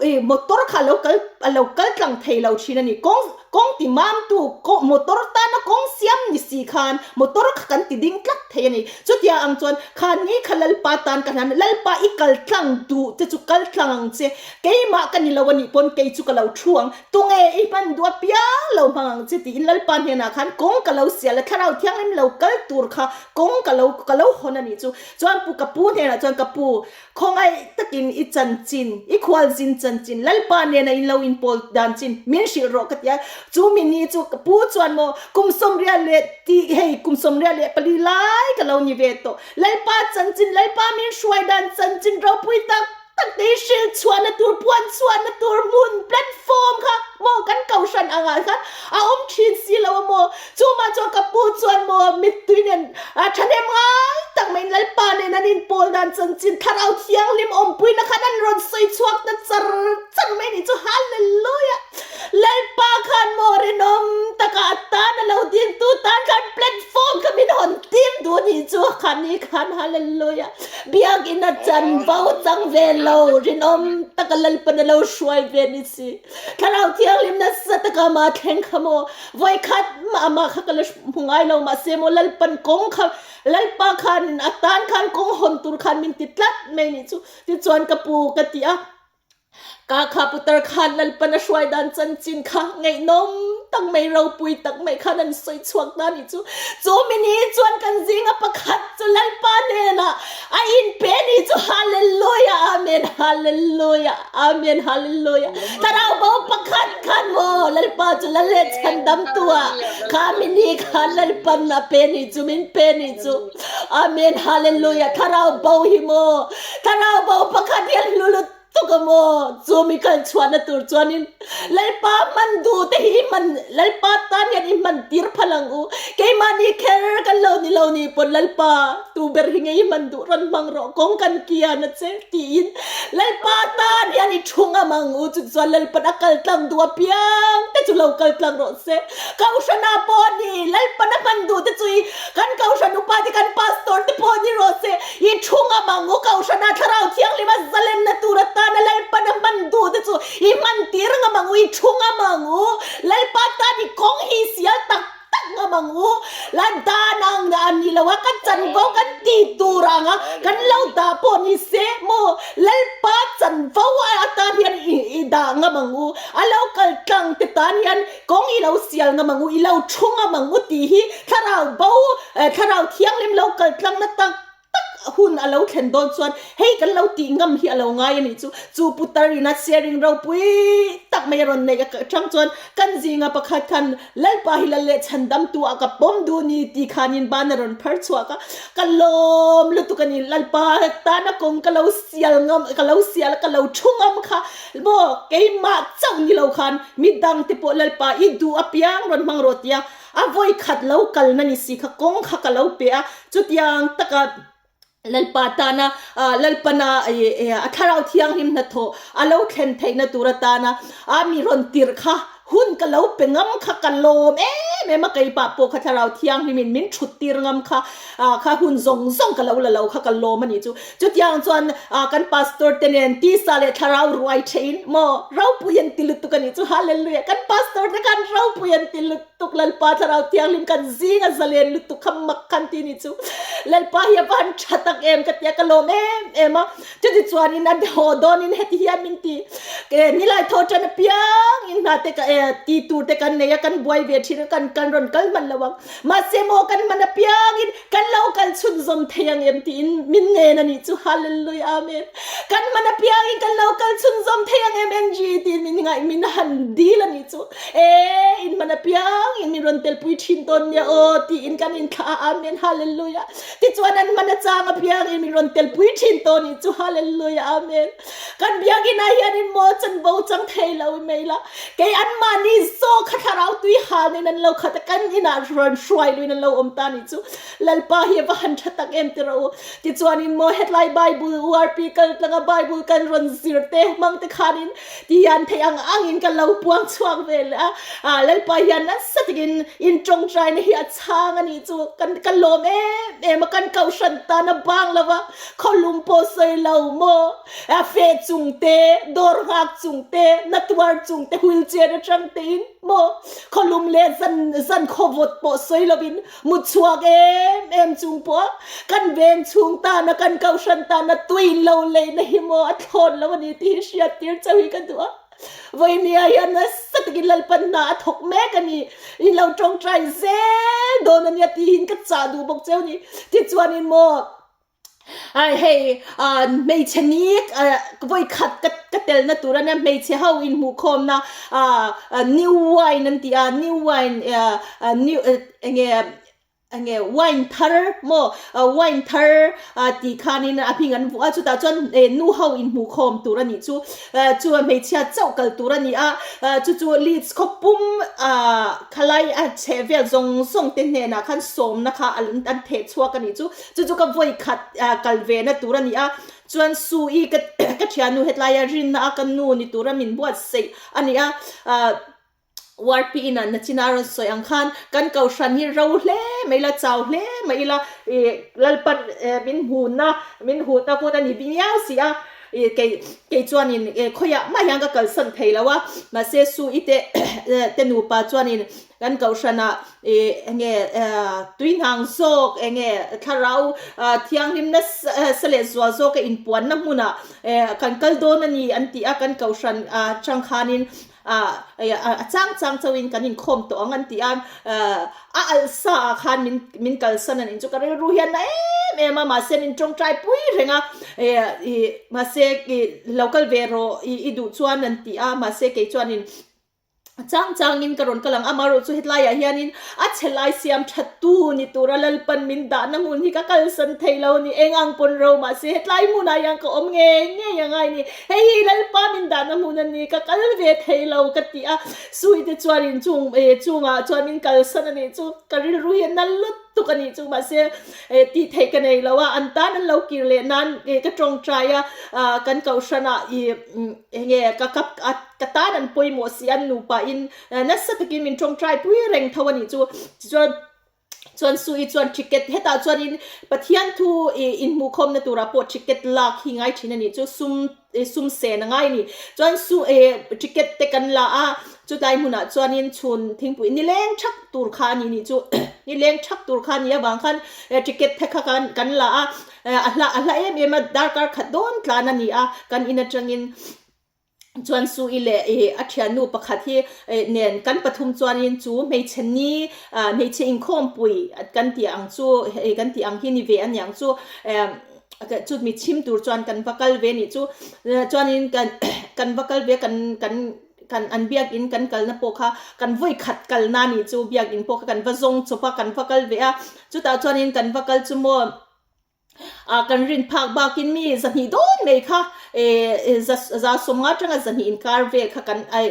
ih motor kha a lo kal a lo kal tlang thei lo thin a ni. Kawng kawng ti mamtu kawng motor tana kawng siam ni si khan motor kha kan ti ding tlat thei a ni. Chutia ang chuan khan ni kha Lalpa tan ka hlan Lalpa i kal tlang duh te chu kal tlang ang che. Keimah ka ni lo a nih pawn kei chu ka lo thu ang, tunge i hman duh apiang lo hmang ang che tiin Lalpa hnenah khan kawng ka lo sial a, Thlarau Thianghlim lo kal tur kha kawng ka lo ka lo hawn a nih chu. Chuan pu ka pu hnenah chuan ka pu, khawngaih takin i chanchin, i khualzin chanchin, Lalpa nena in lo inpawl dan chin min hrilh rawh ka ti a. Chu mi ni chu ka pu chuan maw kum 84 tih hei kum 84 lai ka lo ni ve tawh, Lalpa chanchin, Lalpa min hruai dan chanchin ropui tak Tak te hi hrilh chhuahna tur, puan chhuahna tur hmun, platform, kha maw kan kohhran angah khan a awm thin si lo a maw? Chumah chuan ka pu chuan maw mittui nen thahnem ngai tak maiin Lalpa nen an inpawl dan chanchin Thlarau Thianghlim awmpuina khan an rawn sawi chhuak ta char char mai nih chu. Hallelujah! Lalpa khan maw rinawm taka a tan a lo dingtu tan khan platform kha min hawn tir duh nih chu khan ni khan. Hallelujah! Biakinn a chanvo chang ve lo, rinawm taka Lalpan a lo hruai ve ni si. Thlarau Thianghlim nasa taka amah thleng kha maw, vawikhat mah amah kha ka la hmu ngai lo, mahse maw Lalpan kawng kha, Lalpa khanin a tan khan kawng hawn tur khan min ti tlat mai nih chu. Tichuan ka pu ka ti a. Ka kha putar khan Lalpan a hruai dan chanchin kha ngaihnawm tak mai ropui tak mai khan an sawi chhuak ta nih chu. Chu mi ni chuan kan zinga pakhat chu Lalpa hnenah a inpe nih chu Hallelujah Amen Hallelujah Amen Hallelujah Thlarau bo pakhat khan maw Lalpa chu Lal leh chhandamtu ah kha mi ni khan Lalpan a pe nih chu min pe nih chu Amen Hallelujah Thlarau bo hi maw Thlarau bo pakhat hian hlu lut Tuk a maw? Chu mi kal chhuahna tur chuanin Lalpa hman duh te hi i hman, Lalpa tan hian i hman tir phal ang u. Keimahni kher kan lo ni lo ni pawn Lalpa tu ber hi nge i hman duh rawn hmang rawh kawng kan kian a che tiin Lalpa tan hian i thu ngam ang u. Chu chuan Lalpan a kal tlang duh apiang te chu lo kal tlang rawh se. Kohhranah pawh a ni, Lalpan a hman duh te chu i kan Kohhran upa te kan Pastor te pawh ni rawh se. I thu ngam ang u Kohhrana Thlarau Thianghlim a zalenna tur atana Lalpan a hman duh te chu i hman tir ngam ang u, i thu ngam ang u. Lalpa tan i kawng hi. La dan ang a ni lo a, ka chanvo kan ti tur ang a, kan lo dah pawh ni se maw Lalpa chanvo atan hian i dah ngam ang u, a lo kal tlang te tan hian kawng i lo sial ngam ang u, i lo thu ngam ang u tih hi thlarau bo, thlarau thianghlim lo kal tlang na tak tak hun a lo thlen dawn chuan hei kan lo tih ngam hi a lo ngai a nih chu. Chu putar ina sharing ropui tak mai a rawn neih atang chuan kan zinga pakhat khan Lalpa hi lal leh chhandamtu ah ka pawm duh ni tih khanin ban a rawn phar chhuak a, ka lawm lutuk a ni. Lalpa tana kawng ka lo sial ngam, ka lo sial a, ka lo thu ngam kha maw keimah chauh ni lo khan midangte pawh Lalpa i duh apiang rawn hmang rawh tia A vawi khat lo kalna ni si kha kawng kha ka lo pe a, chutiang taka Lalpa tana Lalpana a thlarau thianghlim hnathawh a lo thlen theihna tur atana a mi rawn tirh kha hun ka lo pe ngam kha ka lawm em em a, keipah pawh kha thlarau thianghlimin min thut tir ngam kha kha hun zawng zawng ka lo la lo kha ka lawm a nih chu. Chutiang chuan kan pastor te nen tisa leh thlarau ruai thein maw ropui an ti lutuk a nih chu, Hallelujah! Kan pastor te khan ropui an ti lutuk. Tuk Lalpa Thlarau Thianghlim kan zing a zalen lutuk kha mak khan ti ni chu Lalpa hi a va han tha tak em ka tia ka lawm em em a chuti chuanin a haw dawnin heti hian min ti ke nilai thaw tan apiang in hna te ka e ti tur te kan nei a kan buai ve thin a kan kan rawn kal hman lo ang mahse maw kan hman apiangin kan lo kal chhunzawm thei ang em tiin min ngen a nih chu Hallelujah Amen kan hman apiangin kan lo kal chhunzawm thei ang em NG tiin min ngaih min han dil a nih chu. E in hman apiang in min rawn telpui thin tawn nia aw tiin kan inthlah a Amen Hallelujah tichuan an hman achang apiang in min rawn telpui thin tawn i chu Hallelujah Amen kan biakinn ah hian in maw chanvo chang thei lo mai la kei anmahni zawk kha thlarau tui hal nen an lo khat a kan inah rawn hruai luin an lo awm ta ni chu Lalpa hi a va han tha tak em ti rawh u tichuan in maw hetlai Bible URP kal tlanga Bible kan rawn zir te hmang te khanin Ti hian theih ang angin ka lo puang chhuak ve leh a, ah Lalpa hian nasa takin in tawngtaina hi a chhang a nih chu kan ka lawm em em a, kan kohhran tan a bang lo va, khawlum pawh sawi lo maw, a feh chung te, dawr nghak chung te, na tuar chung te, wheelchair atang tein maw, khawlum leh zan zan khawvawt pawh sawi lovin Mut chhuak em em chung pawh kan veng chhung tana kan kohhran tana tui lo leina hi maw a thlawn lo a ni tih hi hriat tir chauh hi ka duh a. Vawinia hian nasa takin Lalpan hna a thawk mek a ni. In lo tawngtai zel dawn a nia tihin ka chah duh bawk cheu a ni. Tichuanin maw Ai hei hmeichhe ni vawi khat ka ka telna tur ania hmeichhe ho inhmuhkhawmna new wine an ti a new wine new enge enge wine thar maw wine thar tih khanin a hming an vuah a chutah chuan nu ho inhmuhkhawm tur a nih chu chu hmeichhia chauh kal tur a ni a chu chu Leeds khawpum khalai a chhehvel zawng zawng te hnenah khan sawmna kha an theh chhuak a nih chu. Chu chu ka vawi khat kal ve na tur a ni a, chuan Su i ka ka thiannu hetlaia rinna a ka nu ni tura min buatsaih a ni a, Warpi in a nachina a rawn sawi ang khan kan kohhran hi ro hle mai ila, chau hle mai ila, ih Lalpan min hmuhna min hutna hun a ni viau si a, ih kei kei chuanin khawiah mah hian ka kalsan thei lo a, mahse Su i te te nupa chuanin Kan kohhranah ih enge tuihnang zawk enge thlarau thianghlim nasa leh zual zawka inpuanna hmunah kan kal dawn a ni an ti a, kan kohhran atang khanin a chang chang chauhin kan inkhawm tawh ang an ti a, a alh sa ah khan min min kalsan a nih chu ka rilru hian na em em a mahse min tawngtai pui reng a ih mahse ih lo kal ve rawh i duh chuan an ti a mahse kei chuanin A chang changin ka rawn kal ang, amaherawh chu hetlaiah hianin a chhe lai siam thattu ni tura Lalpan min dahna hmun hi ka kalsan thei lo a ni, eng ang pawn ro mahse hetlai hmunah hian ka awm ngei ngei a ngai ni, hei hi Lalpa min dahna hmun a ni, ka kal ve thei lo ka ti a, Suite chuanin chung chungah chuan min kalsan a nih chu ka rilru hi a nal lutuk a nih chu mahse tih theih ka nei lo a, an tan an lo kir leh nan ka tawngtai a, kan kohhranah ih enge ka ka Ka tan an pawimawh si an nupa in nasa takin min tawngtai pui reng tho a nih chu. Tichuan chuan Sue-i chuan ticket hetah chuanin Pathian thu inhmuhkhawmna turah pawh ticket lak hi ngai thin a nih chu sum sum sen a ngai a ni. Chuan Sue ticket te kan la a. Chutlai hmunah chuanin chhun thingpui nileng thak tur kha a ni nih chu nileng thak tur kha a nih avang khan ticket te kha kan la a, a hla a hla em em a, darkar khat dawn tlan a ni a, kan in atangin chuan Su i leh ih a thiannu pakhat hi nen kan pathum chuanin chu hmeichhe ni hmeichhe inkhawmpui kan tih ang chu hei kan tih ang hi ni ve a niang chu chu mi chhim tur chuan kan va kal ve nih chu chuanin kan kan va kal ve kan kan kan an biakin kan kalna pawh kha kan vawi khat kalna a nih chu biakin pawh kha kan va zawng chawp a kan va kal ve a chutah chuanin kan va kal chu maw Ah kan rin phak bakin mi zahnih dawn mai kha eh za za sawmnga atanga zahnih inkar vel kha kan eh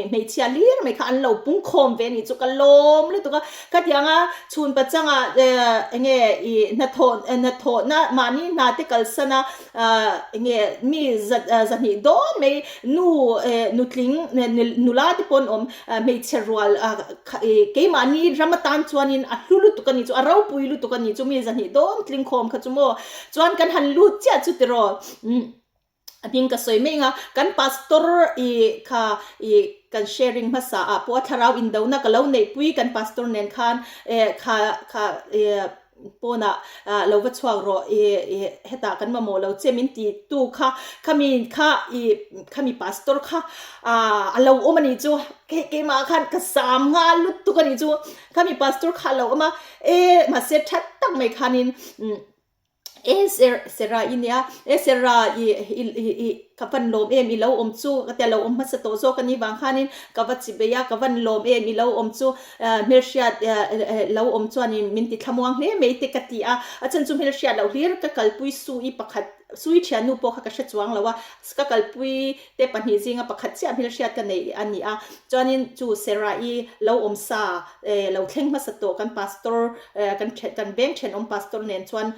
hmeichhia hlir mai kha an lo pung khawm ve a nih chu ka lawm lutuk a khatianga chhun pachanga eh enge ih hnathawh hnathawhna mahni hna te kalsan a ah enge mi za zahnih dawn mai nu eh nutling nula te pawh an awm Hmeichhe rual keimahni ram atan chuanin a hlu lutuk a ni chu, a ropui lutuk a ni chu, mi zahnih dawn tling khawm kha chu maw. Chuan kan han lut chiah chu tiraw, a hming ka sawi mai anga, kan pastor i kha i kan sharing hmasa ah pawh a thlarau indona ka lo neihpui kan pastor nen khan kha kha i Pawnah lo va chhuak rawh i hetah kan mamawh lo che min ti tu kha khami kha i khami pastor kha a lo awm a nih chu kei keimah khan ka sam nghal lutuk a nih chu khami pastor kha a lo awm a e mahse that tak mai khanin e Sarah i nia e Sarah i i Ka van lawm em i lo awm chu ka tia lo awm hmasa tawh zawk a ni vang khanin ka va chi bei a, ka van lawm em i lo awm chu hmelhriat lo awm chuanin min ti thlamuang hle mai te ka ti a, a chhan chu hmelhriat loh hlir ka kalpui Sui pakhat Sui thiannu pawh kha ka hre chuang lo a, ka kalpui te pahnih zinga pakhat chiah hmelhriat ka nei a ni a, chuanin chu Sarah-i lo awm sa lo thleng hmasa tawh kan pastor kan kan veng thenawm pastor nen chuan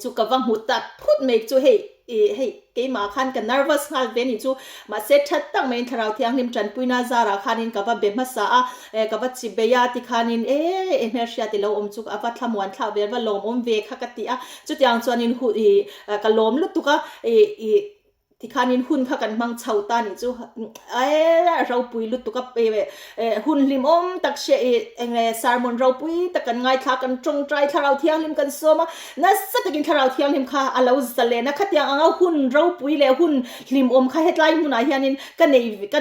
chu ka va hmu tak phut mai chu hei ih hei keimah khan ka nervous nghal ve ni chu mahse that tak maiin thlarau thianghlim tanpuina zarah khanin ka va be hmasa a eh ka va chi bei a tikhanin e e hmelhriat i lo awm chu a va thlamuan thlak ve a va lawmawm ve kha ka ti a chutiang chuanin hu ih ka lawm lutuk a ih ih Tikhanin hun kha kan hmang chho ta nih chu e ropui lutuk a hun hlimawm tak hria i enge sermon ropui tak kan ngaithla kan tawngtai thlarau thianghlim kan sawm a nasa takin thlarau thianghlim kha a lo zalen a khatiang anga hun ropui leh hun hlimawm kha hetlai hmunah hianin ka nei ka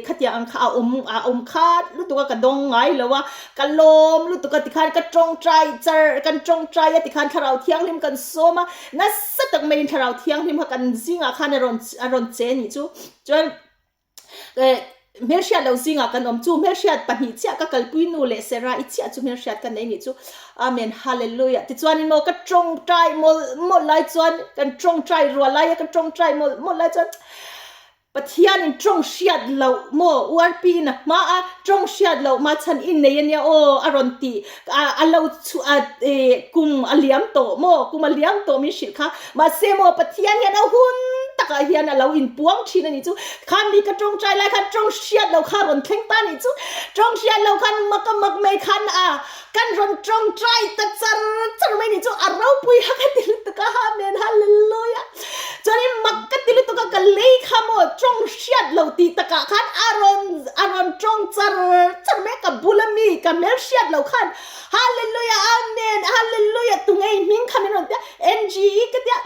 khatiang ang kha a awm a awm khat lutuk a ka dawng ngai lo a ka lawm lutuk a tikhan ka tawngtai char kan tawngtai a tikhan thlarau thianghlim kan sawm a Nasa tak maiin Thlarau Thianghlim kha kan zingah khan a rawn a rawn che nih chu. Chuan eh hmelhriat lo zingah kan awm chu hmelhriat pahnih chiah ka kalpui nu leh Sarah i chiah chu hmelhriat ka nei nih chu. Amen Hallelujah. Tichuanin maw ka tawngtai mawlh mawlh lai chuan kan tawngtai rual laia ka tawngtai mawlh mawlh lai chuan Pathianin tawng hriat loh maw URP in a hma a tawng hriat loh ma chhan i nei ania aw a rawn ti a a lo chhu a e kum a liam tawh maw kum a liam tawh min hrilh kha mahse maw Pathian hian a hun takah hian a lo inpuang thin a nih chu khan mi ka tawngtai lai khan tawng hriat loh kha a rawn thleng ta a nih chu tawng hriat loh khan mak a mak mai khan a kan rawn tawngtai ta char char mai nih chu a ropui ha ka ti lutuk a amen hallelujah chuanin mak ka ti lutuk a ka lei kha maw tawng hriat lo tih takah khan a rawn a rawn tawng char char mai a ka bula mi ka hmel hriat lo khan hallelujah amen hallelujah tunge i hming kha min rawn tia NGE ka tia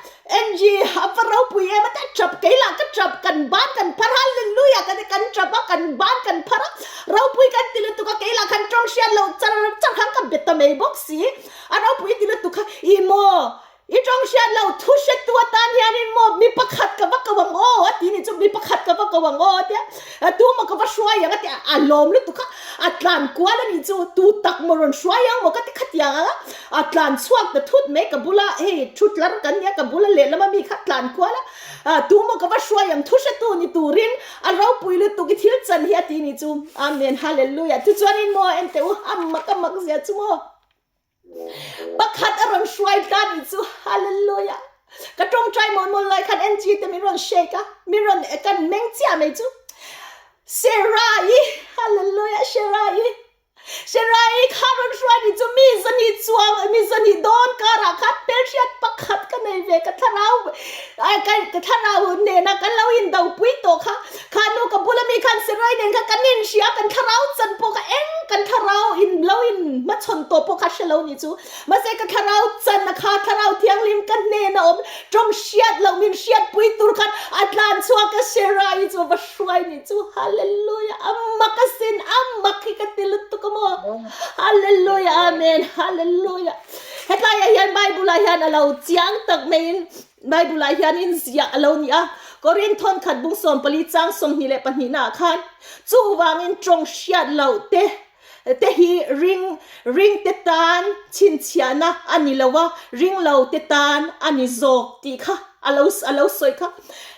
NG a va ropui em a tia tap kei lah ka tap kan ban kan phar hallelujah ka tia kan tap a kan ban kan phar a ropui kan ti lutuk a kei lah khan tawng hriat loh char char khan ka be ta mai bawk si a ropui ti lutuk kha ih maw i tawng hriat loh thu hre tu atan hianin maw mi pakhat ka va ko ang aw a ti nih chu mi pakhat ka va ko ang aw a tia tu maw ka va hruai ang a tia a lawm lutuk a a tlan kual a nih chu tu tak maw rawn hruai ang maw ka ti khatiang ang a A tlan chhuak ta thut mai ka bula hei thu tlar kan nia ka bula lehlam ami kha tlan kual a tu maw ka va hruai ang thu hretu ni turin a ropui lutuk i thil chan hi a ti ni chu Amen Hallelujah tichuanin maw en teh u a mak a mak zia chu maw pakhat a rawn hruai ta ni chu Hallelujah ka tawngtai mawl mawl lai khan NG te min rawn shake a min rawn kan meng chiah mai chu Sarah-i Hallelujah Sarah-i Sherai kha rawn hruai ni chu mi zahnih chuang mi zahnih dawn karah khan hmelhriat pakhat ka nei ve ka thlarau ka thlarau nena kan lo indopui tawh kha kha nu ka bula mi khan Sherai nen kha kan in. hre lo nih chu. Mahse ka thlarau chan a kha thlarau thianghlim ka hnen a awm tawng hriat loh min hriatpui tur khan a tlan chhuak a Sarah-i chu a va hruai nih chu. Hallelujah! A mak asin, a mak hi ka ti lutuk a maw. Hallelujah! Amen! Hallelujah! Hetlaiah hian Bible-ah hian a lo chiang tak maiin Bible-ah hianin ziah a lo ni a, Korinth thawnkhat bung 14 chang 22 naah khan, Chuvangin tawng hriat loh te te hi ring ring te tan chhinchhiahna a ni lo a, ring lo te tan a ni zawk tih kha a lo a lo sawi kha.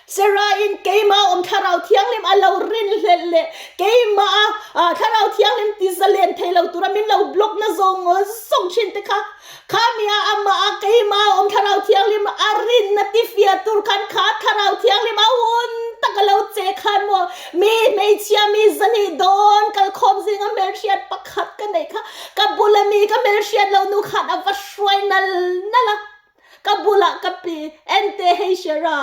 Sarah-in keimah awm Thlarau Thianghlim a lo rinhlelh leh keimah a Thlarau Thianghlim ti zalen thei lo tura min lo block na zawng zawng thin te kha Khamia amah a keimah a awm Thlarau Thianghlim a rinna tifia tur khan kha Thlarau Thianghlim a hun tak a lo che khan maw mi hmeichhia mi zahnih dawn kalkhawm zinga hmelhriat pakhat ka neih kha ka bula mi ka hmelhriat lo nu khan a va hruai nal nal a ka bulah ka pi ente hei Shera.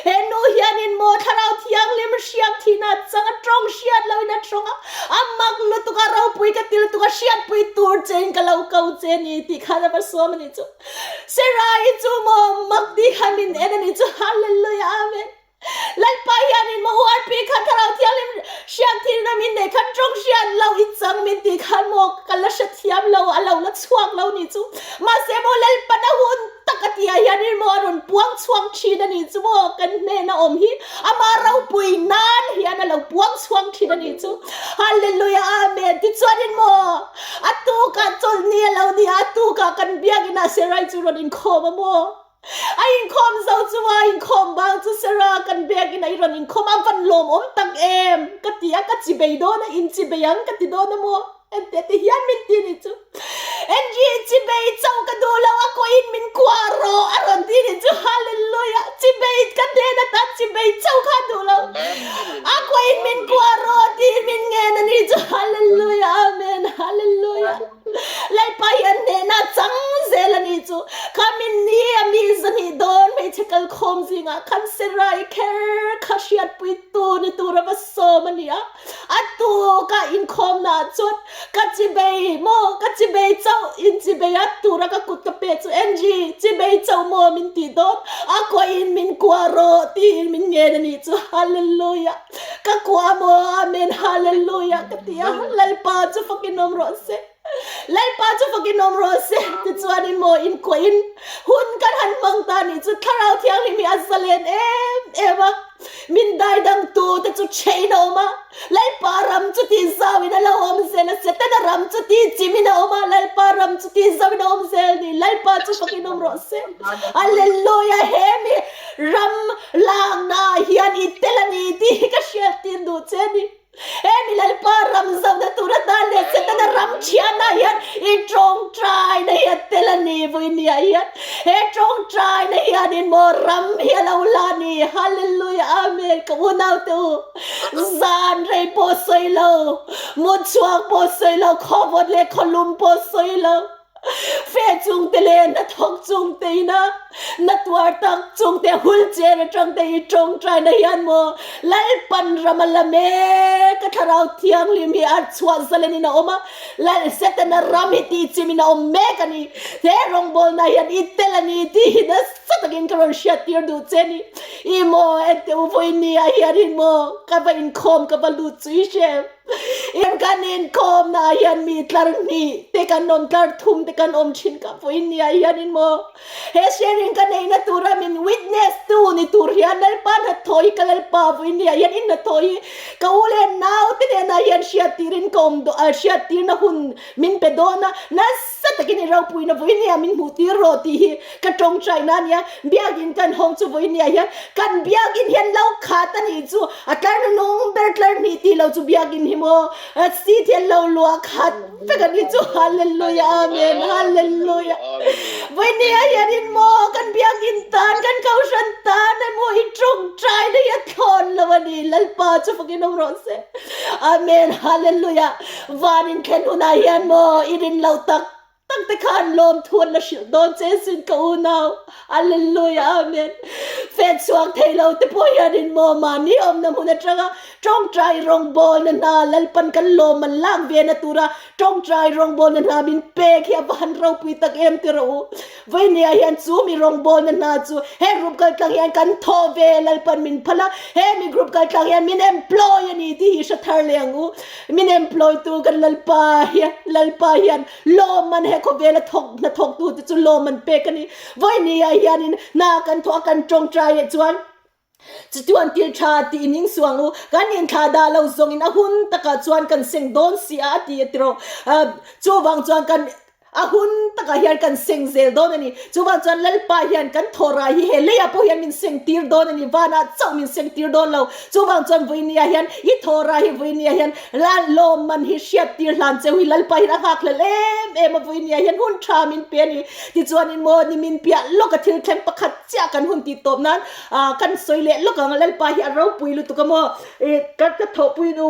He nu hianin maw Thlarau Thianghlim hriak thihna a chang a, tawng hriat loin a tawng a, a mak lutuk a, ropui ka ti lutuk a, hriatpui tur chein ka lo ko che ni tih khan a va sawm a nih chu. Sarai chu maw mak tih khan min en a nih chu. Hallelujah Amen. Lalpa hianin maw URP khan Thlarau Thianghlim hriak thihna min nei khan tawng hriat lo i chang min tih khan maw ka la hrethiam lo, a lo la chhuak lo nih chu. Mahse maw Lalpan a hun Tak a tihah hian in maw a rawn puang chhuak thin a nih chu maw kan hnena awm hi ama ropui nan hian a lo puang chhuak thin a nih chu Hallelujah Amen tichuan in maw a tukah chawlhni a lo ni a a tukah kan biakinah Sarai chu rawn inkhawm a maw a inkhawm zo chu a inkhawm bang chu Sarah kan biakinah i rawn inkhawm a van lawmawm tak em ka ti a ka chibei dawn a inchibei ang ka ti dawn a maw. Ente te hian min ti ni chu. Angie chibei chauh ka duh lo a koin min kuah rawh a rawn ti ni chu. Hallelujah. Chibei ka hnen atan chibei chauh kha duh lo. A koin min kuah rawh tiin min ngen a ni chu. Hallelujah. Amen. Hallelujah. Lalpa hian hnehna chang zel a ni chu. Kha min ni a mi zahnih dawn hmeichhe kalkhawm zingah khan Sarai kher kha hriatpui tu ni tur a va sawm a ni a. A tuk a inkhawmna ah chuan ka chibei maw ka chibei chauh in chibei a tura ka kut ka pe chu Angie chibei chauh maw min tih dawn a kuahin min kuah rawh tiin min ngen a nih chu Hallelujah ka kuah maw Amen Hallelujah ka ti a Lalpa chu fakin awm rawh se Lalpa chu fakin awm rawh se tichuanin maw in kuahin hun kan han hmang ta nih chu Thlarau Thianghlim hi a zalen em em a. Min daidangtu te chu ṭhein a awm a, Lalpa ram chu tih zauin a lo awm zel a, Setana ram chu tih chimin a awm a, Lalpa ram chu tih zauin a awm zel ni, Lalpa chu fakin awm rawh se. Hallelujah! He mi ram laknaah hian i tel a ni tih hi ka hriattir duh che a ni. He mi Lalpa ram zohna tur atan leh Setana ram thianah hian i tawngtaina hi a tel a ni vawinia hian he tawngtaina hianin maw ram hi a lo la a ni Hallelujah Amen ka unaute u zan rei pawh sawi lo mut chhuak pawh sawi lo khawvawt leh khawlum pawh sawi lo Fe chungte leh hnathawk chungte ina na tuar tak chungte hulchair atang te hi tawngtaina hian maw Lalpan ram a la mek a Thlarau Thianghlim hi a chhuah zalen in a awm a, Lal Setana ram hi tih chim in a awm mek a ni. He rawngbawlna hian i tel a ni tih hi nasa takin ka rawn hriat tir duh che a ni. I maw ente u vawiin ah hianin maw ka va inkhawm ka va lut chu i hre em? In kan inkhawmna ah hian mi tlar hnih te kan awm, tlar thum te kan awm thin ka vawiin ni ah hianin maw he sharing ka neihna tura min witness tu ni tur hian Lalpa hnathawh hi ka Lalpa vawiin ni ah hian in hnathawh hi ka u leh nau te hnenah hian hriattirin ka awm dawn hriattirna hun min pe dawn a, nasa takin i ropuina vawiin ni ah min hmuh tir rawh tih hi ka tawngtaina a nia. Biakinn kan hawng chu vawiin ni ah hian kan biakinn hian lo khat a nih chu a tlar hnung ber tlar hnih tih lo chu biakinn hi maw seat hian lo luah khat vek a nih chu Hallelujah Amen Hallelujah vawiin ni ah hian in maw kan biakinn tan kan kohhran tan emaw i tawngtaina hi a thlawn lo a ni Lalpa chu fakin awm rawh se Amen Hallelujah van in thlen hunah hian maw i rin lo tak. tak te khan lawmthu an la hrilh dawn che sin ka unau. Hallelujah Amen. Fet chhuak thei lo te pawh hianin maw mahni awmna hmun atanga tawngtai rawngbawlna hna Lalpan kan lawm an lak ve na tura tawngtai rawngbawlna hna min pek hi a va han ropui tak em ti rawh u. Vawinia hian chu mi rawngbawlna hna chu he group kaltlang hian kan thawh ve Lalpan min phal a, he mi group kaltlang hian min employ a ni tih hi hre thar leh ang u. Min employ tu kan Lalpa hian Lalpa hian Lawm an he khawvela thawk hna thawktu te chu lawm an pek a ni. Vawinia hianin hna kan thawh a kan tawngtai leh chuan chutiang thil tha tih in insuang u, kan inthlah dah lo zawngin a hun takah chuan kan seng dawn si a a ti a tiraw. Chuvang chuan kan a hun takah hian kan seng zel dawn a ni. Chuvang chuan Lalpa hian kan thawh rai hi he leiah pawh hian min seng tir dawn a ni, vanah chauh min seng tir dawn lo. Chuvang chuan vawinia hian i thawh rai hi vawinia hian Lawm man hi hriat tir hlan cheu hi Lalpa hian a nghak hlel em em a, vawinia hian hun tha min pe a ni. Tichuanin maw ni min piah lawk a thil thleng pakhat chiah kan hun tih tawp nan kan sawi leh lawk ang a, Lalpa hi a ropui lutuk a maw ka ka thawhpui nu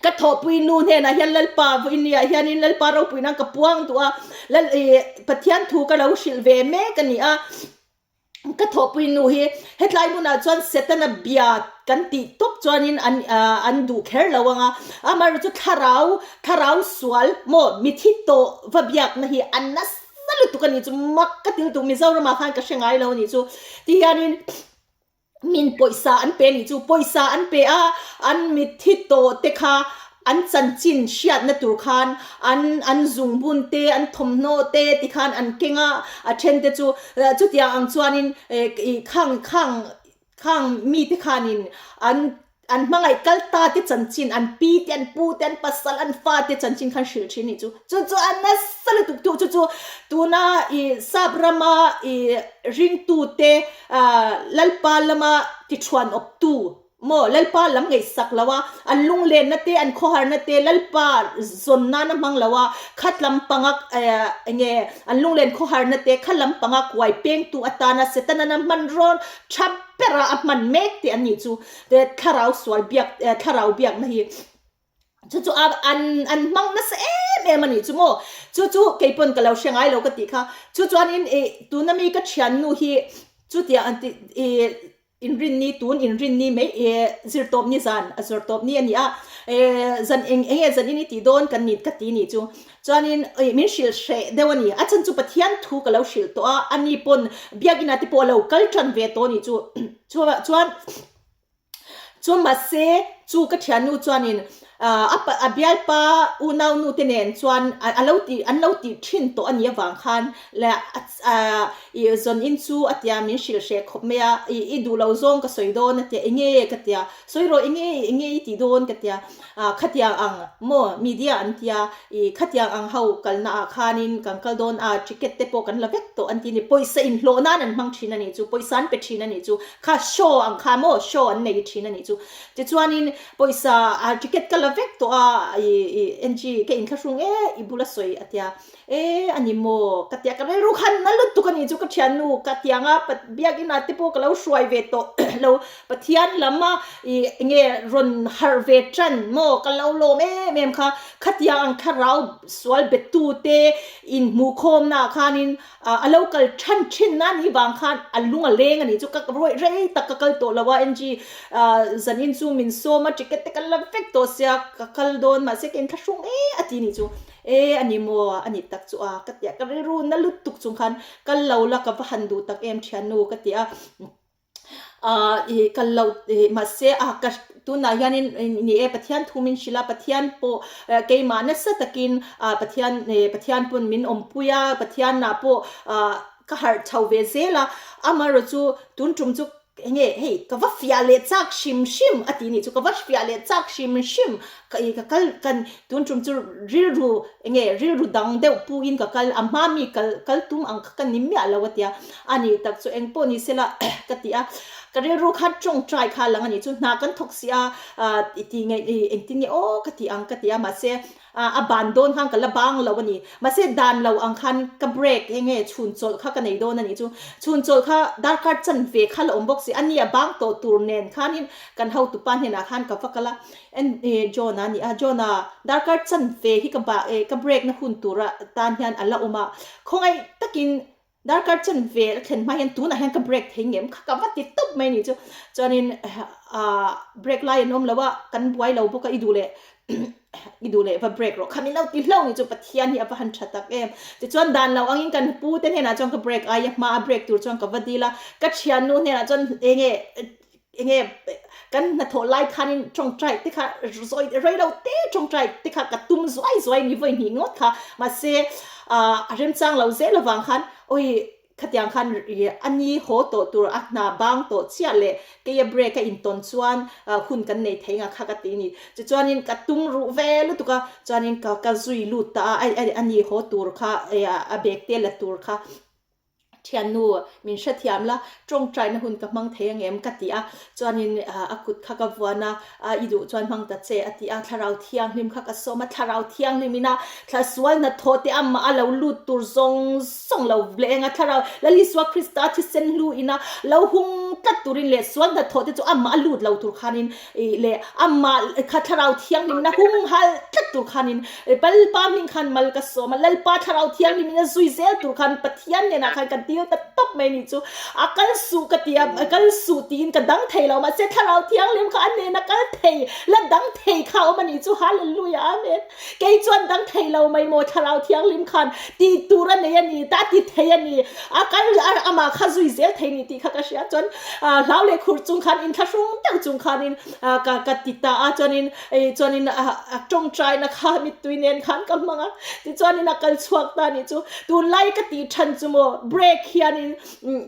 ka thawhpui nu hnenah hian Lalpa vawinia hianin Lalpa ropui nan ka puang duh a, Lal Pathian thu ka lo hrilh ve mek a ni a. Ka thawhpui nu hi hetlai hmunah chuan Setana bia kan tih tawp chuanin an an duh kher lo ang a, amaherawhchu chu thlarau thlarau sual maw mithi tawh va biakna hi a nasa lutuk a nih chu mak ka ti lutuk Mizoramah khan ka hre ngai lo a nih chu tihianin min pawisa an pe a nih chu pawisa an pe a an mithi tawh te kha An chanchin hriatna tur khan an an zungbun te, an thawmhnaw te ti khan an keng a, a then te chu chutiang ang chuanin ih khang khang khang mite khanin an an hmangaih kal ta te chanchin, an pi te, an pu te, an pasal, an fa te chanchin khan hrilh thin a nih chu. Chu chu a nasa lutuk tu chu chu tuna ih sap rama ih ringtute Lalpa lama tithuan awptu Maw, Lalpa lam ngaihsak lo a, an lunglenna te, an khawharna te Lalpa zawn nan a hmang lo a, khat lam panga enge an lunglen khawharna te kha lam panga kuai pengtu atana Setana'n a hman rawn tha bera a hman mek te an nih chu thlarau sual biak thlarau biakna hi. Chu chu a an an hmang nasa em em a nih chu maw, chu chu keipawn ka lo hre ngai lo ka tih kha, chu chuanin ih tuna mi ka thiannu hi chutiang an tih ih Inrinni tun inrinni mai e zirtawpni zan a zawrtawpni a ni a, e zan eng eng nge zan in i tih dawn kan ni ka ti ni chu chuanin ih min hrilh hreh deuh a ni, a chhan chu Pathian thu ka lo hrilh tawh a, ani pawn biakina te pawh a lo kal tan ve tawh a ni chu chuan chu mahse chu ka thiannu chuanin A pa a bialpa unau nu te nen chuan a lo tih an lo tih thin tawh a nih avang khan leh a ih zawn in chu a tia min hrilh hreh khawp mai a, ih i duh lo zawng ka sawi dawn a tia enge ka tia sawi rawh enge enge i tih dawn ka tia khatiang ang maw media an tia ih khatiang ang ho kalna ah khanin kan kal dawn a ticket te pawh kan la vek tawh an ti a ni pawisa inhlawh nan an hmang thin a nih chu pawisa an pe thin a nih chu kha show ang kha maw show an nei thin a nih chu tichuanin Pawisa a ticket ka la vek tawh a, i i Angie ka inthlahrung e i bula sawi a tia, e a ni maw ka tia ka rilru khan na lutuk a nih chu ka thiannu ka tiang a Biakinah te pawh ka lo hruai ve tawh lo Pathian lam a i enge rawn harh ve tan maw ka lo lawm em em kha khatiang ang thlarau sual bettu te inhmuhkhawmna ah khanin A lo kal than thin na ni vang khan a lung a leng a nih chu ka rawih rei tak ka kal tawh lo a NG zanin chu min sawm a ticket te kan la vek tawh sia ka kal dawn mahse ka inthlahrung e a ti nih chu e a ni maw a nih tak chu a ka tia ka rilru na lutuk chung khan kal lo la ka va han duh tak em thiannu ka ti a. Ahh ih kal loh ih mahse a ka tunah hianin ni e Pathian thu min hrilh a Pathian pawh keimah nasa takin ah Pathian ih Pathian pawn min awmpui a Pathianah pawh ah ka harh chho ve zel a amaherawh chu tun tum chu eng nge hei ka va fiah leh chak hrim hrim a tih nih chu ka va fiah leh chak hrim hrim ka ih ka kal kan tun tum chu rilru eng nge rilru dang deuh puin ka kal a hma mi kal kal tum ang kha ka ni miah lo a tia. A nih tak chu eng pawh ni sela ka ti a, ka rilru khan tawngtai kha a lang a nih chu, hna kan thawk si a, i ti nge i engtin nge aw ka ti ang ka ti a, mahse. A ban dawn khan ka la bang lo a ni. Mahse dan lo ang khan ka break eng nge chhun chawlh kha ka nei dawn a nih chu. Chhun chawlh kha darkar chan ve kha la awm bawk si. A ni a bang tawh tur nen khanin kan hotupa hnenah khan ka va kal a, en John-a a ni a, John-a darkar chan ve hi ka ba ka break na hun tura tan hian a la awm a, khawngaih takin Darkar chen ve a thlen hma hian tunah hian ka break thei ngem kha ka va ti tawp mai a nih chu. Chuanin ah break lai an awm lo a, kan buai lo bawk a i duh leh i duh leh va break rawh kha min lo ti hlauh a nih chu Pathian hi a va han tha tak em. Tichuan dan lo angin kan pu te hnenah chuan ka break aia hma a break tur chuan ka va dil a, ka thiannu hnenah chuan enge Enge kan hnathawh lai khanin tawngtai te kha zawi rei lo te tawngtai te kha ka tum zuai zuai ni vawi hnih ngawt kha mahse ah a remchang lo zel avang khan awi khatiang khan a ni haw tawh tur a hna bang tawh chiah leh keia break a intawn chuan hun kan nei thei nga kha ka ti a ni. Tichuanin ka tum ruh ve lutuk a chuanin ka ka zui lut ta a a ni haw tur kha a bag te la tur kha. Thiannu, min hrethiam la, tawngtaina hun ka hmang thei angem ka ti a, chuanin a kut kha ka vuan a, i duh chuan hmang ta che a ti a, Thlarau Thianghlim kha ka sawm a, Thlarau Thianghlim ina thla sual hnathawh te amah a lo lut tur zawng zawng lo vleng a, Thlarau Lal Isua Krista thisen hlu ina lo hung tlat turin leh sual hnathawh te chu amah a lut lo tur khanin ih leh amah kha Thlarau Thianghlim ina hung hal tlat tur khanin Lalpa hming khan mal ka sawm a, Lalpa Thlarau Thianghlim in a zui zel tur khan Pathian hnenah khan ka dil ta tawp mai ni chu. A kal suh ka ti a, a kal suh tiin ka dang thei lo mahse Thlarau Thianghlim kha a hnena kal thei, la dang thei kha a awm a nih chu. Hallelujah Amen. Kei chuan dang thei lo mai maw Thlarau Thianghlim khan tih tur a nei a ni, ta ti thei a ni, a kal amah kha zui zel thei ni tih kha ka hria. Chuan hlau leh khur chung khan inthlahrung deuh chung khanin ka ka ti ta a, chuanin Hei chuanin a tawngtaina kha mittui nen khan ka hmang a, tichuanin a kal chhuak ta nih chu. Tunlai ka tih than chu maw break hianin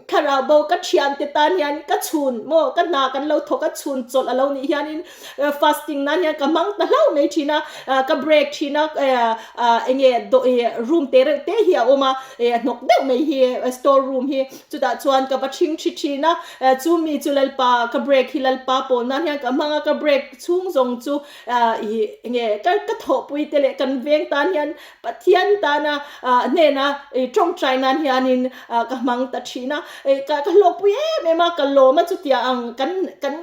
thlarau bo ka thiante tan hian ka chhun maw ka hna kan lo thawk a chhun chawlh a lo nih hianin fasting nan hian ka hmang ta hlauh mai thin a, ka break thin a enge room te reuh te hi a awm a, hnawk deuh mai hi store room hi chutah chuan ka va thing thi thin a, chu mi chu Lalpa ka break hi Lalpa pawl nan hian ka hmang a, ka break Chhung zawng chu i nge ka ka thawhpui te leh kan veng tan hian Pathian tana hnena i tawngtai nan hianin ka hmang ta thin a, ka ka hlawkpui em em a, ka lawm a chutia ang kan kan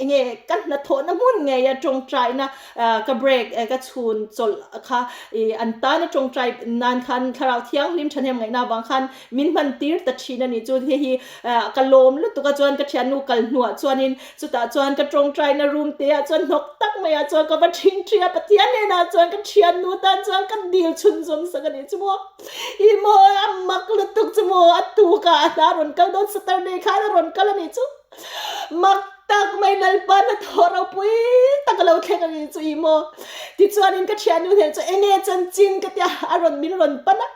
nge ka hnathawhna hmun ngei a tawngtaina ka break ka chhun chawlh kha i an tana tawngtai nan khan Thlarau Thianghlim thahnem ngaihna avang khan min hman tir ta thin a ni chu hei hi ka lawm lutuk a chuan ka thiannu kal hnuah chuanin Chutah chuan ka tawngtaina room te ah chuan hnawk tak mai ah chuan ka va thing thi a, Pathian hnenah chuan ka thiannu tan chuan ka dil chhunzawm sak a ni chu maw. I maw a mak lutuk chu maw a tuk ah a hna rawn kal dawn Saturday khan a rawn kal a ni chu. Mak tak mai Lalpa hnathawh ropui tak a lo thleng a ni chu i maw. Tichuanin ka thiannu hnen chuan enge chanchin ka tia a rawn min rawn pan a,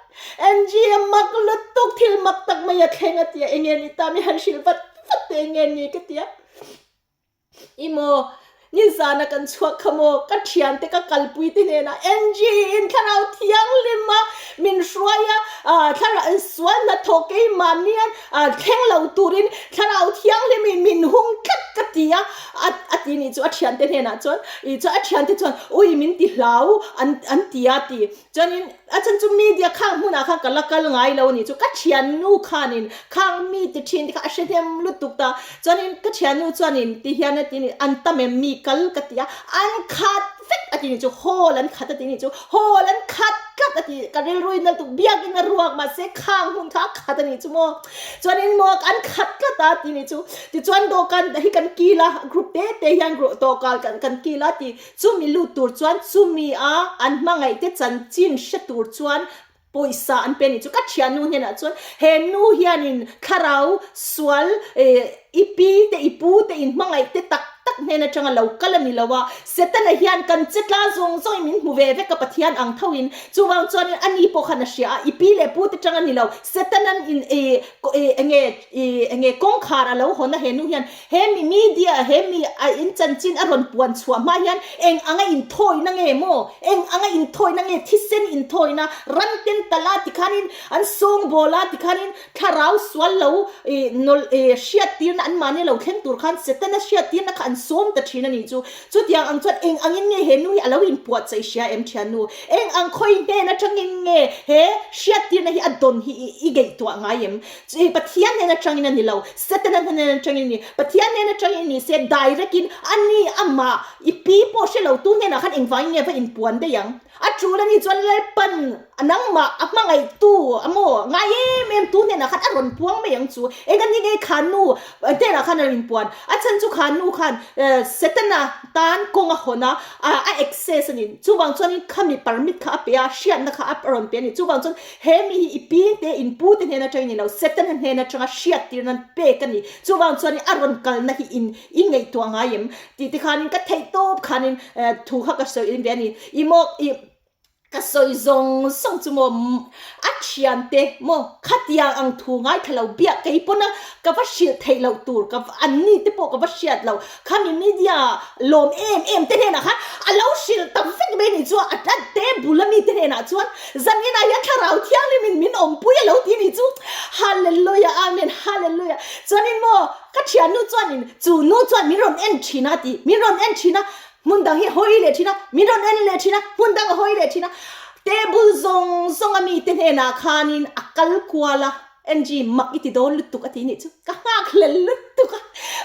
Angie a mak lutuk thil mak tak mai a thleng a tia enge ni ta mi han hrilh vat Vat te nge ni ka tia. I maw, nizana kan chhuak kha maw, ka thiante ka kalpui te hnenah Angie in thlarau thianghlim a min hruai a, thlarau sual hnathawh keimahnian thleng lo turin thlarau thianghlim in min hung tlat ka ti a, a ti nih chu a thiante hnenah chuan, i chuan a thiante chuan ui min ti hlau an an ti a ti. Chuanin a chhan chu media khang hmunah khan ka la kal ngai lo a nih chu ka thiannu khanin khang mi ti thin te kha a hre hnem lutuk ta chuanin ka thiannu chuanin ti hian a ti a ni an tam em mi kal ka ti a an khat vek a ti nih chu hall an khat a ti nih chu hall an khat tlat a ti ka rilru in a lutuk biakin a ruak mahse khang hmun kha a khat a nih chu maw chuanin maw an khat tlat a ti nih chu tichuan dawhkan hi kan kil a group te te hian dawhkan kan kil a ti Chumi lut tur chuan chumi a an hmangaih te chanchin hre tur chuan pawisa an pe a nih chu. Ka thiannu hnenah chuan he nu hianin thlarau sual i pi te i pu te in hmangaih te tak tak hnen atanga lo kal a ni lo a, Setana hian kan che tla zawng zawngin min hmu ve vek a Pathian ang thoin chuvang chuanin a ni pawh khan a hria a, i pi leh pu te tang a ni lo, Setanan in enge enge kawngkhar a lo hawn a he nu hian He mi media, he mi a in chanchin a rawn puan chhuah hma hian eng anga inthawina nge maw? Eng anga inthawina nge thisen inthawina ram ten tala tikhanin an sawngbawl a tikhanin thlarau sual lo i nawlh i hriattirna an mahni lo thleng tur khan Setana hriattirna kha an. sawm ta thin a nih chu. Chutiang ang chuan eng angin nge he nu hi a lo inpuahchaih hria em thiannu? Eng ang khawi hnen atangin nge he hriattirna hi a dawn hi i ngaihtuah ngai em? Pathian hnen atangin a ni lo, Setana hnen atangin a ni. Pathian hnen atangin ni se direct in a ni amah i pi pawh hre lo tu hnenah khan engvangin nge va inpuan daih ang? A tul a nih chuan Lalpan a nangmah a hmangaihtu a maw ngai em em tu hnenah khan a rawn puang mai ang chu. Eng a ni ngei kha nu hnenah khan a rawn inpuan. A chhan chu kha nu khan Setana tan kawng a hawn a, a access a ni. Chuvang chuanin khami permit kha a pe a, hriatna kha a rawn pe a ni. Chuvang chuan he mi hi i pi te, in pu te hnen atangin ni lo, Setana hnen atanga hriattir nan pek a ni. Chuvang chuanin a rawn kalna hi in i ngaihtuah ngai em? Tih te khanin ka theih tawp khanin thu kha ka sawi in ve a ni. I maw i ka sawi zawng zawng chu maw a thiante maw khatiang ang thu ngaithla lo biak kei pawn a ka va hrilh theih loh tur ka an ni te pawh ka va hriat loh khami media lawm em em te hnenah khan a lo hrilh ta vek mai ni chu a te bul ami te hnenah chuan zaninah hian thlarau thianghlim in min awmpui a lo ti ni chu hallelujah amen hallelujah chuanin maw Ka thiannu chuanin chu nu chuan min rawn en thin a ti, min rawn en thin a, hmun dang hi a hawi leh thin a, min rawn en leh thin a, hmun dang a hawi leh thin a. Table zawng zawng a mite hnenah khanin a kal kual a, Angie mak i ti dawn lutuk a ti nih chu, ka nghak hlel lutuk a,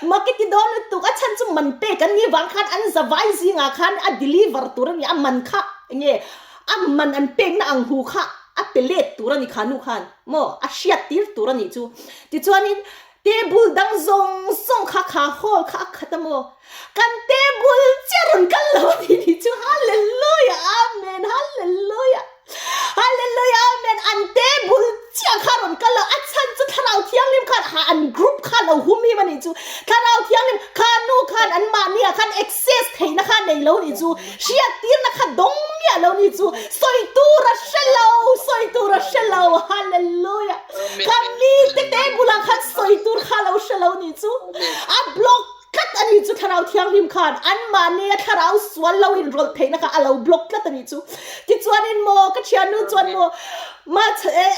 mak i ti dawn lutuk a chhan chu man pek an nih vang khan an zavai zingah khan a deliver tur a ni a, man kha enge a man an pekna ang hu kha a pe let tur a ni kha nu khan maw a hriat tir tur a nih chu. Tichuanin Table dang zawng zawng kha kha hall kha a khat a maw? Kan table chiah rawn kal lo a tih ni chu Hallelujah Amen Hallelujah Hallelujah Amen an table chiah kha rawn kal lo a chhan chu Thlarau Thianghlim khan ha an group kha lo hum him a nih chu Thlarau Thianghlim kha nu khan an mahni ah khan access theihna kha nei lo nih chu hriattirna kha dawng miah lo nih chu sawi tur a hre lo sawi tur a hre lo Hallelujah Ka mite te bulah khan sawi tur kha lo hre lo nih chu a block tlat a nih chu Thlarau Thianghlim khan anmahni a thlarau sual lo inrawlh theihna kha a lo block tlat a nih chu. Tichuanin maw ka thiannu chuan maw ma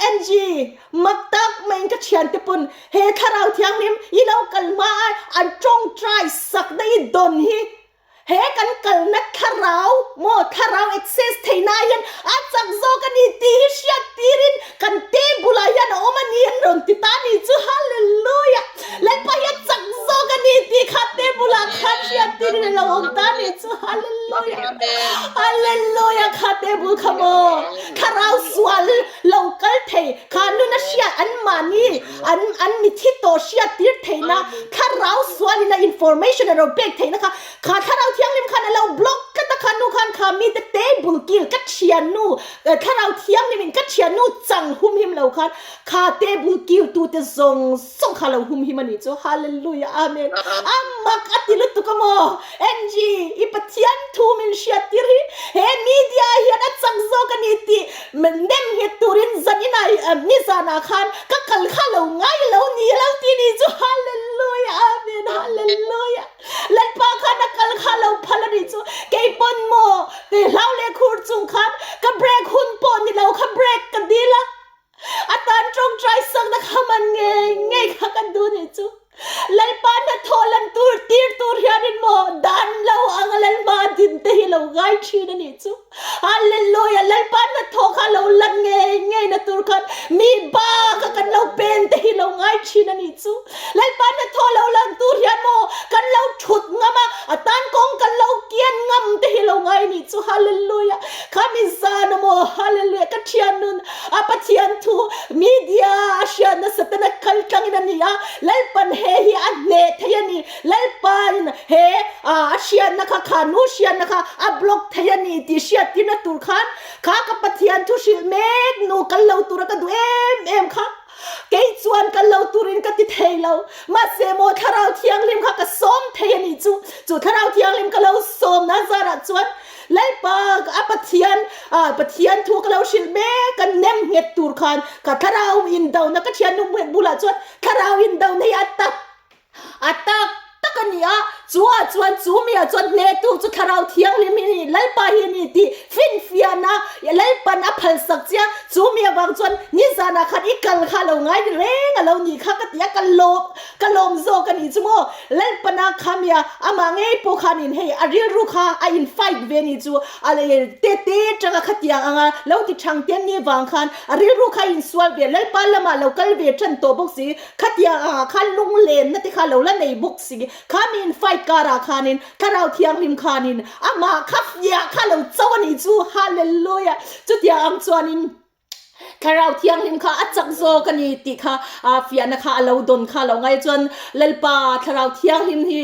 Angie mak tak maiin ka thiante pawn he Thlarau Thianghlim i lo kal hma a an tawngtai sakna i dawn hi He kan kalna thlarau maw thlarau access theihna ah hian a chak zawk a ni tih hi hriat tirin kan table ah hian a awm a ni an rawn ti ta a ni chu Hallelujah! Lalpa hi a chak zawk a ni tih kha table ah khan hriat tirin a lo awm ta a ni chu Hallelujah! Hallelujah! Kha table kha maw thlarau sual lo kal thei kha nuna hriat an mahni An an mithi tawh hriat tir theihna, thlarau sualin a information a lo pek theihna kha, kha thlarau thianghlim khan a lo block tlat a kha nu khan kha mite table kil ka thiannu thlarau thianghlim in ka thiannu chang humhim lo khan kha table kil tute zawng zawng kha lo humhim a nih chu Hallelujah Amen a mak a ti lutuk a maw Angie i Pathian thu min hriat tir hi he media hian a chak zawk a ni tih Nem nghet turin zan inah nizanah khan ka kal kha lo ngai lo ni lo ti ni chu Hallelujah Amen Hallelujah Lalpa khan a kal kha lo phal a ni chu keipawn maw hlau leh khur chung khan ka break hun pawh ni lo kha break ka dil a a tan tawngtai sakna kha man ngei ngei kha ka duh ni chu. Lalpa hnathawh lan tur tir tur hianin maw dan lo anga Lalpa din te hi lo ngai thin a nih chu. Hallelujah! Lalpa hnathawh kha lo lan ngei ngei na tur khan mi ba kha kan lo pen te hi lo ngai thin a nih chu. Lalpa hnathawh lo lan tur hian maw kan lo thut ngam a, a tan kawng kan lo kian ngam te hi lo ngai a nih chu. Hallelujah! Khami zan a maw Hallelujah! Ka thian nun A Pathian thu media a hriatna Setana kal tlangin a ni a, Lalpan he hi a hneh thei a ni, Lalpain he a hriatna kha kha nu hriatna kha a block thei a ni tih hriattirna tur khan kha ka Pathian thu hrilh mek nu kal lo tura ka duh em em kha kei chuan kal lo turin ka ti thei lo, mahse maw Thlarau Thianghlim kha ka sawm thei a ni chu, chu Thlarau Thianghlim ka lo sawmna zarah chuan Lalpa a Pathian ah Pathian thu ka lo hrilh mek a nem nghet tur khan ka thlarau indona ka thiannu bulah chuan thlarau indona hi a tak a tak tak a ni a. Chu ah chuan chu mi ah chuan hnehtu chu Thlarau Thianghlim hi a ni, Lalpa hi a ni tih finfiahna Lalpan a phalsak che a, chu mi avang chuan nizanah khan i kal kha lo ngai reng a lo nih kha ka ti a, ka lawm ka lawm zawk a nih chu maw? Lalpana kha mi a amah ngei pawh khanin hei a rilru kha a in fight ve nih chu a te te tanga khatiang anga lo ti thang te ni vang khan a rilru kha a insual ve Lalpa lamah lo kal ve tan tawh bawk si khatiang angah khan lunglenna te kha lo la nei bawk si kha mi in fight karah khanin Thlarau Thianghlim khanin amah kha fiah kha lo cho a nih chu Hallelujah chutiang ang chuanin Thlarau Thianghlim kha a chak zawk a ni tih kha fiahna kha a lo dawn kha a lo ngai chuan Lalpa Thlarau Thianghlim hi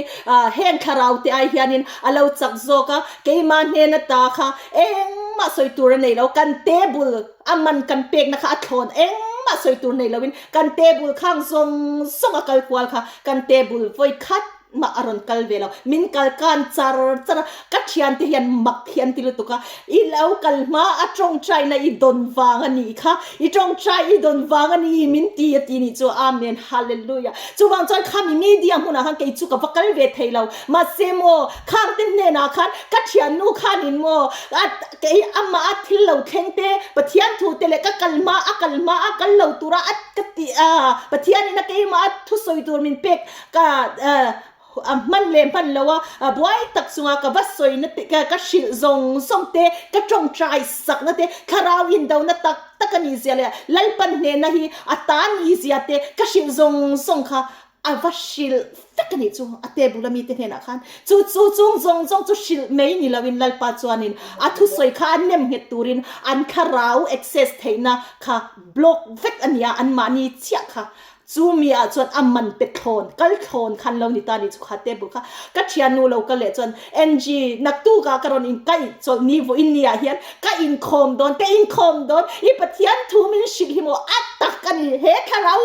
heng thlarau te ai hianin a lo chak zawk a, keimah hnen ata kha engmah sawi tur a nei lo, kan table a man kan pekna kha a thlawn engmah sawi tur nei loin kan table khang zawng zawng a kal kual kha kan table vawi khat mah a rawn kal ve lo, min kal kan char char a, ka thiante hian mak hi an ti lutuk a, i lo kal hma a tawngtaina i dawn vang a nih kha, i tawngtai i dawn vang a ni min ti a ti nih chu, Amen Hallelujah. Chuvang chuan khami media hmunah khan kei chu ka va kal ve thei lo, mahse maw khangte hnenah khan ka thiannu khanin maw a kei amah a thil lo thleng te, Pathian thu te leh ka kal hma a kal hma a kal lo tura a ka ti a, Pathianin a keimah a thusawi tur min pek Ka a hman leh hman lo a, buai tak chunga ka va sawina te, ka hrilh zawng zawng te, ka tawngtai sakna te, thlarau indona tak tak a nih zia leh Lalpan hnehna hi a ta ni zia te ka hrilh zawng zawng kha a va hrilh vek a nih chu a table a mite hnenah khan. Chu chu chung zawng zawng chu hrilh mai ni loin Lalpa chuanin a thusawi kha a nem nghet turin an thlarau access theihna kha block vek a ni a, anmahni chiah kha Chu mi ah chuan a man pe thlawn, kal thlawn khan lo ni ta ni chu kha table kha ka thiannu lo kal leh chuan Angie naktuk ah ka rawn in kaih chawlh ni vawiin ni ah hian ka inkhawm dawn, ka inkhawm dawn i Pathian thu min hrilh hi maw a tak a ni, he thlarau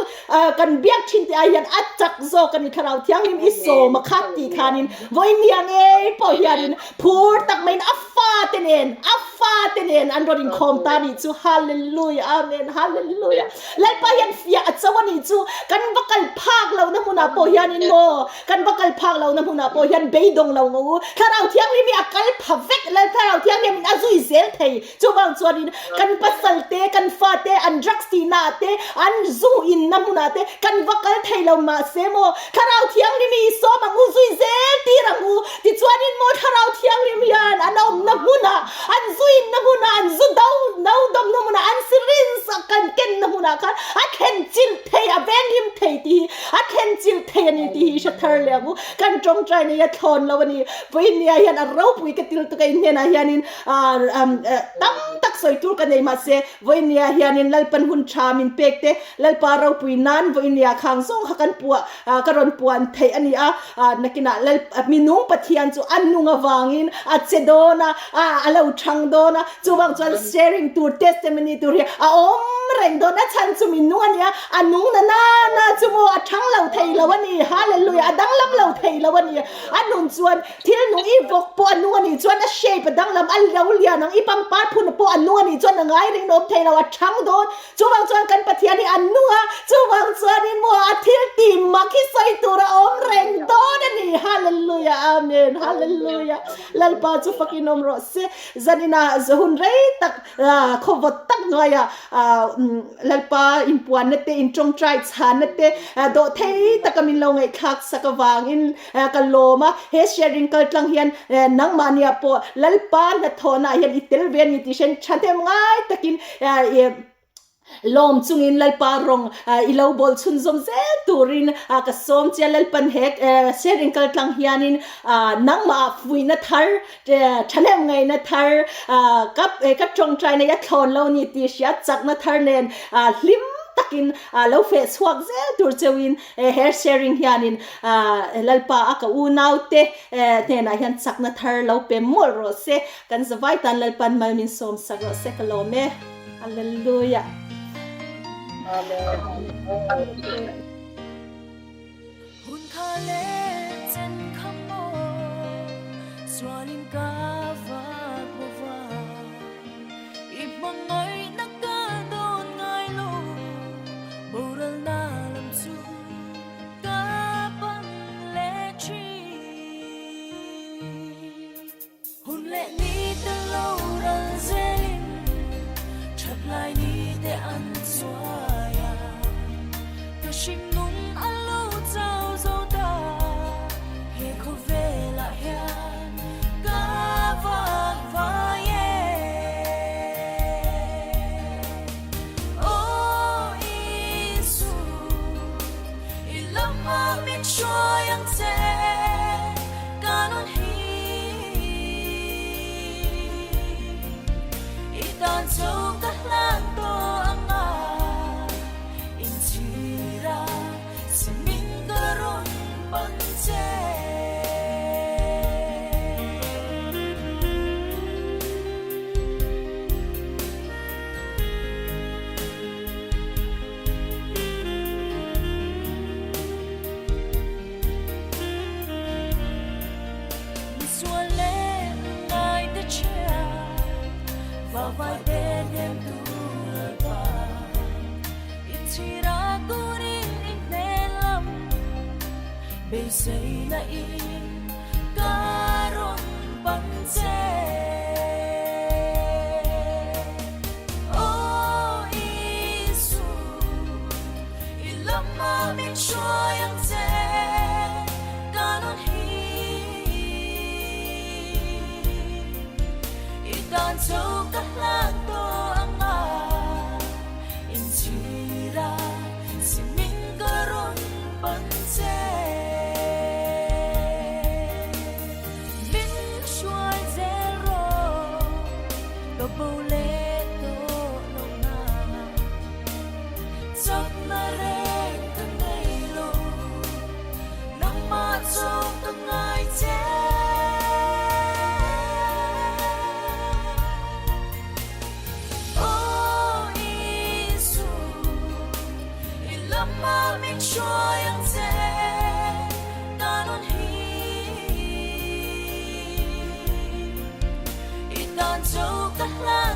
kan biak thin te ai hian a chak zawk a ni thlarau thianghlim i sawm a kha tih khanin vawiin ni ah ngei pawh hianin phur tak maiin a fate nen a fate nen an rawn inkhawm ta ni chu Hallelujah Amen Hallelujah. Lalpa hian fiah a cho a nih chu kan va kal phak lohna hmunah pawh hianin maw kan va kal phak lohna hmunah pawh hian beidawng lo ngo u. Thlarau Thianghlim hi a kal pha vek, Lal Thlarau Thianghlim in a zui zel thei. Chuvang chuanin kan pasal te, kan fa te, an drugs tihna ah te, an zu inna hmunah te kan va kal thei lo mahse maw Thlarau Thianghlim hi i sawm ang u, zui zel tir ang u. Tichuanin maw Thlarau Thianghlim hian an awmna hmunah An zu inna hmunah, an zu do no dawmna hmunah, an syringe a kan kenna hmunah khan a thlen chilh thei, a venghim thei tih hi, a thlen chilh thei a ni tih hi hre thar leh ang u. Kan tawngtai nei a thlawn lo a ni. Vawinia hian a ropui ka til tuk a, in hnenah hianin tam tak sawi tur ka nei mahse vawinia hianin Lalpan hun tha min pek te, Lalpa ropui nan vawinia khang zawng kha kan puah, ka rawn puan theih a ni a. Nakinah Lal minung Pathian chu a nung avangin a che dawn a, a lo chhang dawn a, chuvang chuan sharing tur, testimony tur hi a awm reng dawn. A chhan chu minung a nia, a nung na na na chu maw a chhang lo thei lo a ni, Hallelujah, a danglam lo thei lo a ni. A nun chuan thil nung i vawk pawh a nung a nih chuan a shape a danglam, a lo lian ang, i pangpar phun pawh a nung a nih chuan a ngai reng awm thei lo, a chhang dawn. Chuvang chuan kan Pathian hi a nung a, chuvang chuanin maw a thil tih mak hi sawi tur a awm reng dawn a ni. Hallelujah, Amen, Hallelujah. Lalpa chu fakin awm rawh se. Zaninah hun rei tak khawvawt tak hnuaiah Lalpa inpuanna te, intawngtai chhanna te dawh thei taka min lo ngaihthlak sak avangin Ka lawm a, he sharing kal tlang hian nangmahniah pawh Lalpa hnathawhnaah hian i tel ve a ni tih hriat thahnem ngai takin lawm chungin Lalpa rawng i lo bawl chhunzawm zel turin ka sawm che a. Lalpan he sharing kal tlang hianin nangmahah fuihna thar, thahnem ngaihna thar, ka tawngtai nei a thlawn lo ni tih hriat chakna thar nen hlim takin lo feh chhuak zel tur cheuhin He sharing hianin Lalpa a ka unaute hnenah hian chakna thar lo pe mawlh rawh se. Kan zavai tan Lalpan mal min sawm sak rawh se ka lawm e. Hallelujah. Amen. Hun kha leh chen kha maw sualin ka vak bova i hmangaihna ka dawn ngai lo boralna lam chu ka pan leh thin. Inchhira kunin i hmel lam beiseina in ka rawn pan che. Aw Isu, i lama min hruai ang che, ka nun hi. I tan chu ka hlan tawh ang a, inchhira si min ka rawn pan che. Min hruai zel rawh, ka bo leh tawh lo na. Chakna reng ka nei lo, nangmah chu ka ngai che. Aw Isu, i lama min hruai ang che, ka nun hi. I tan chu ka hlan.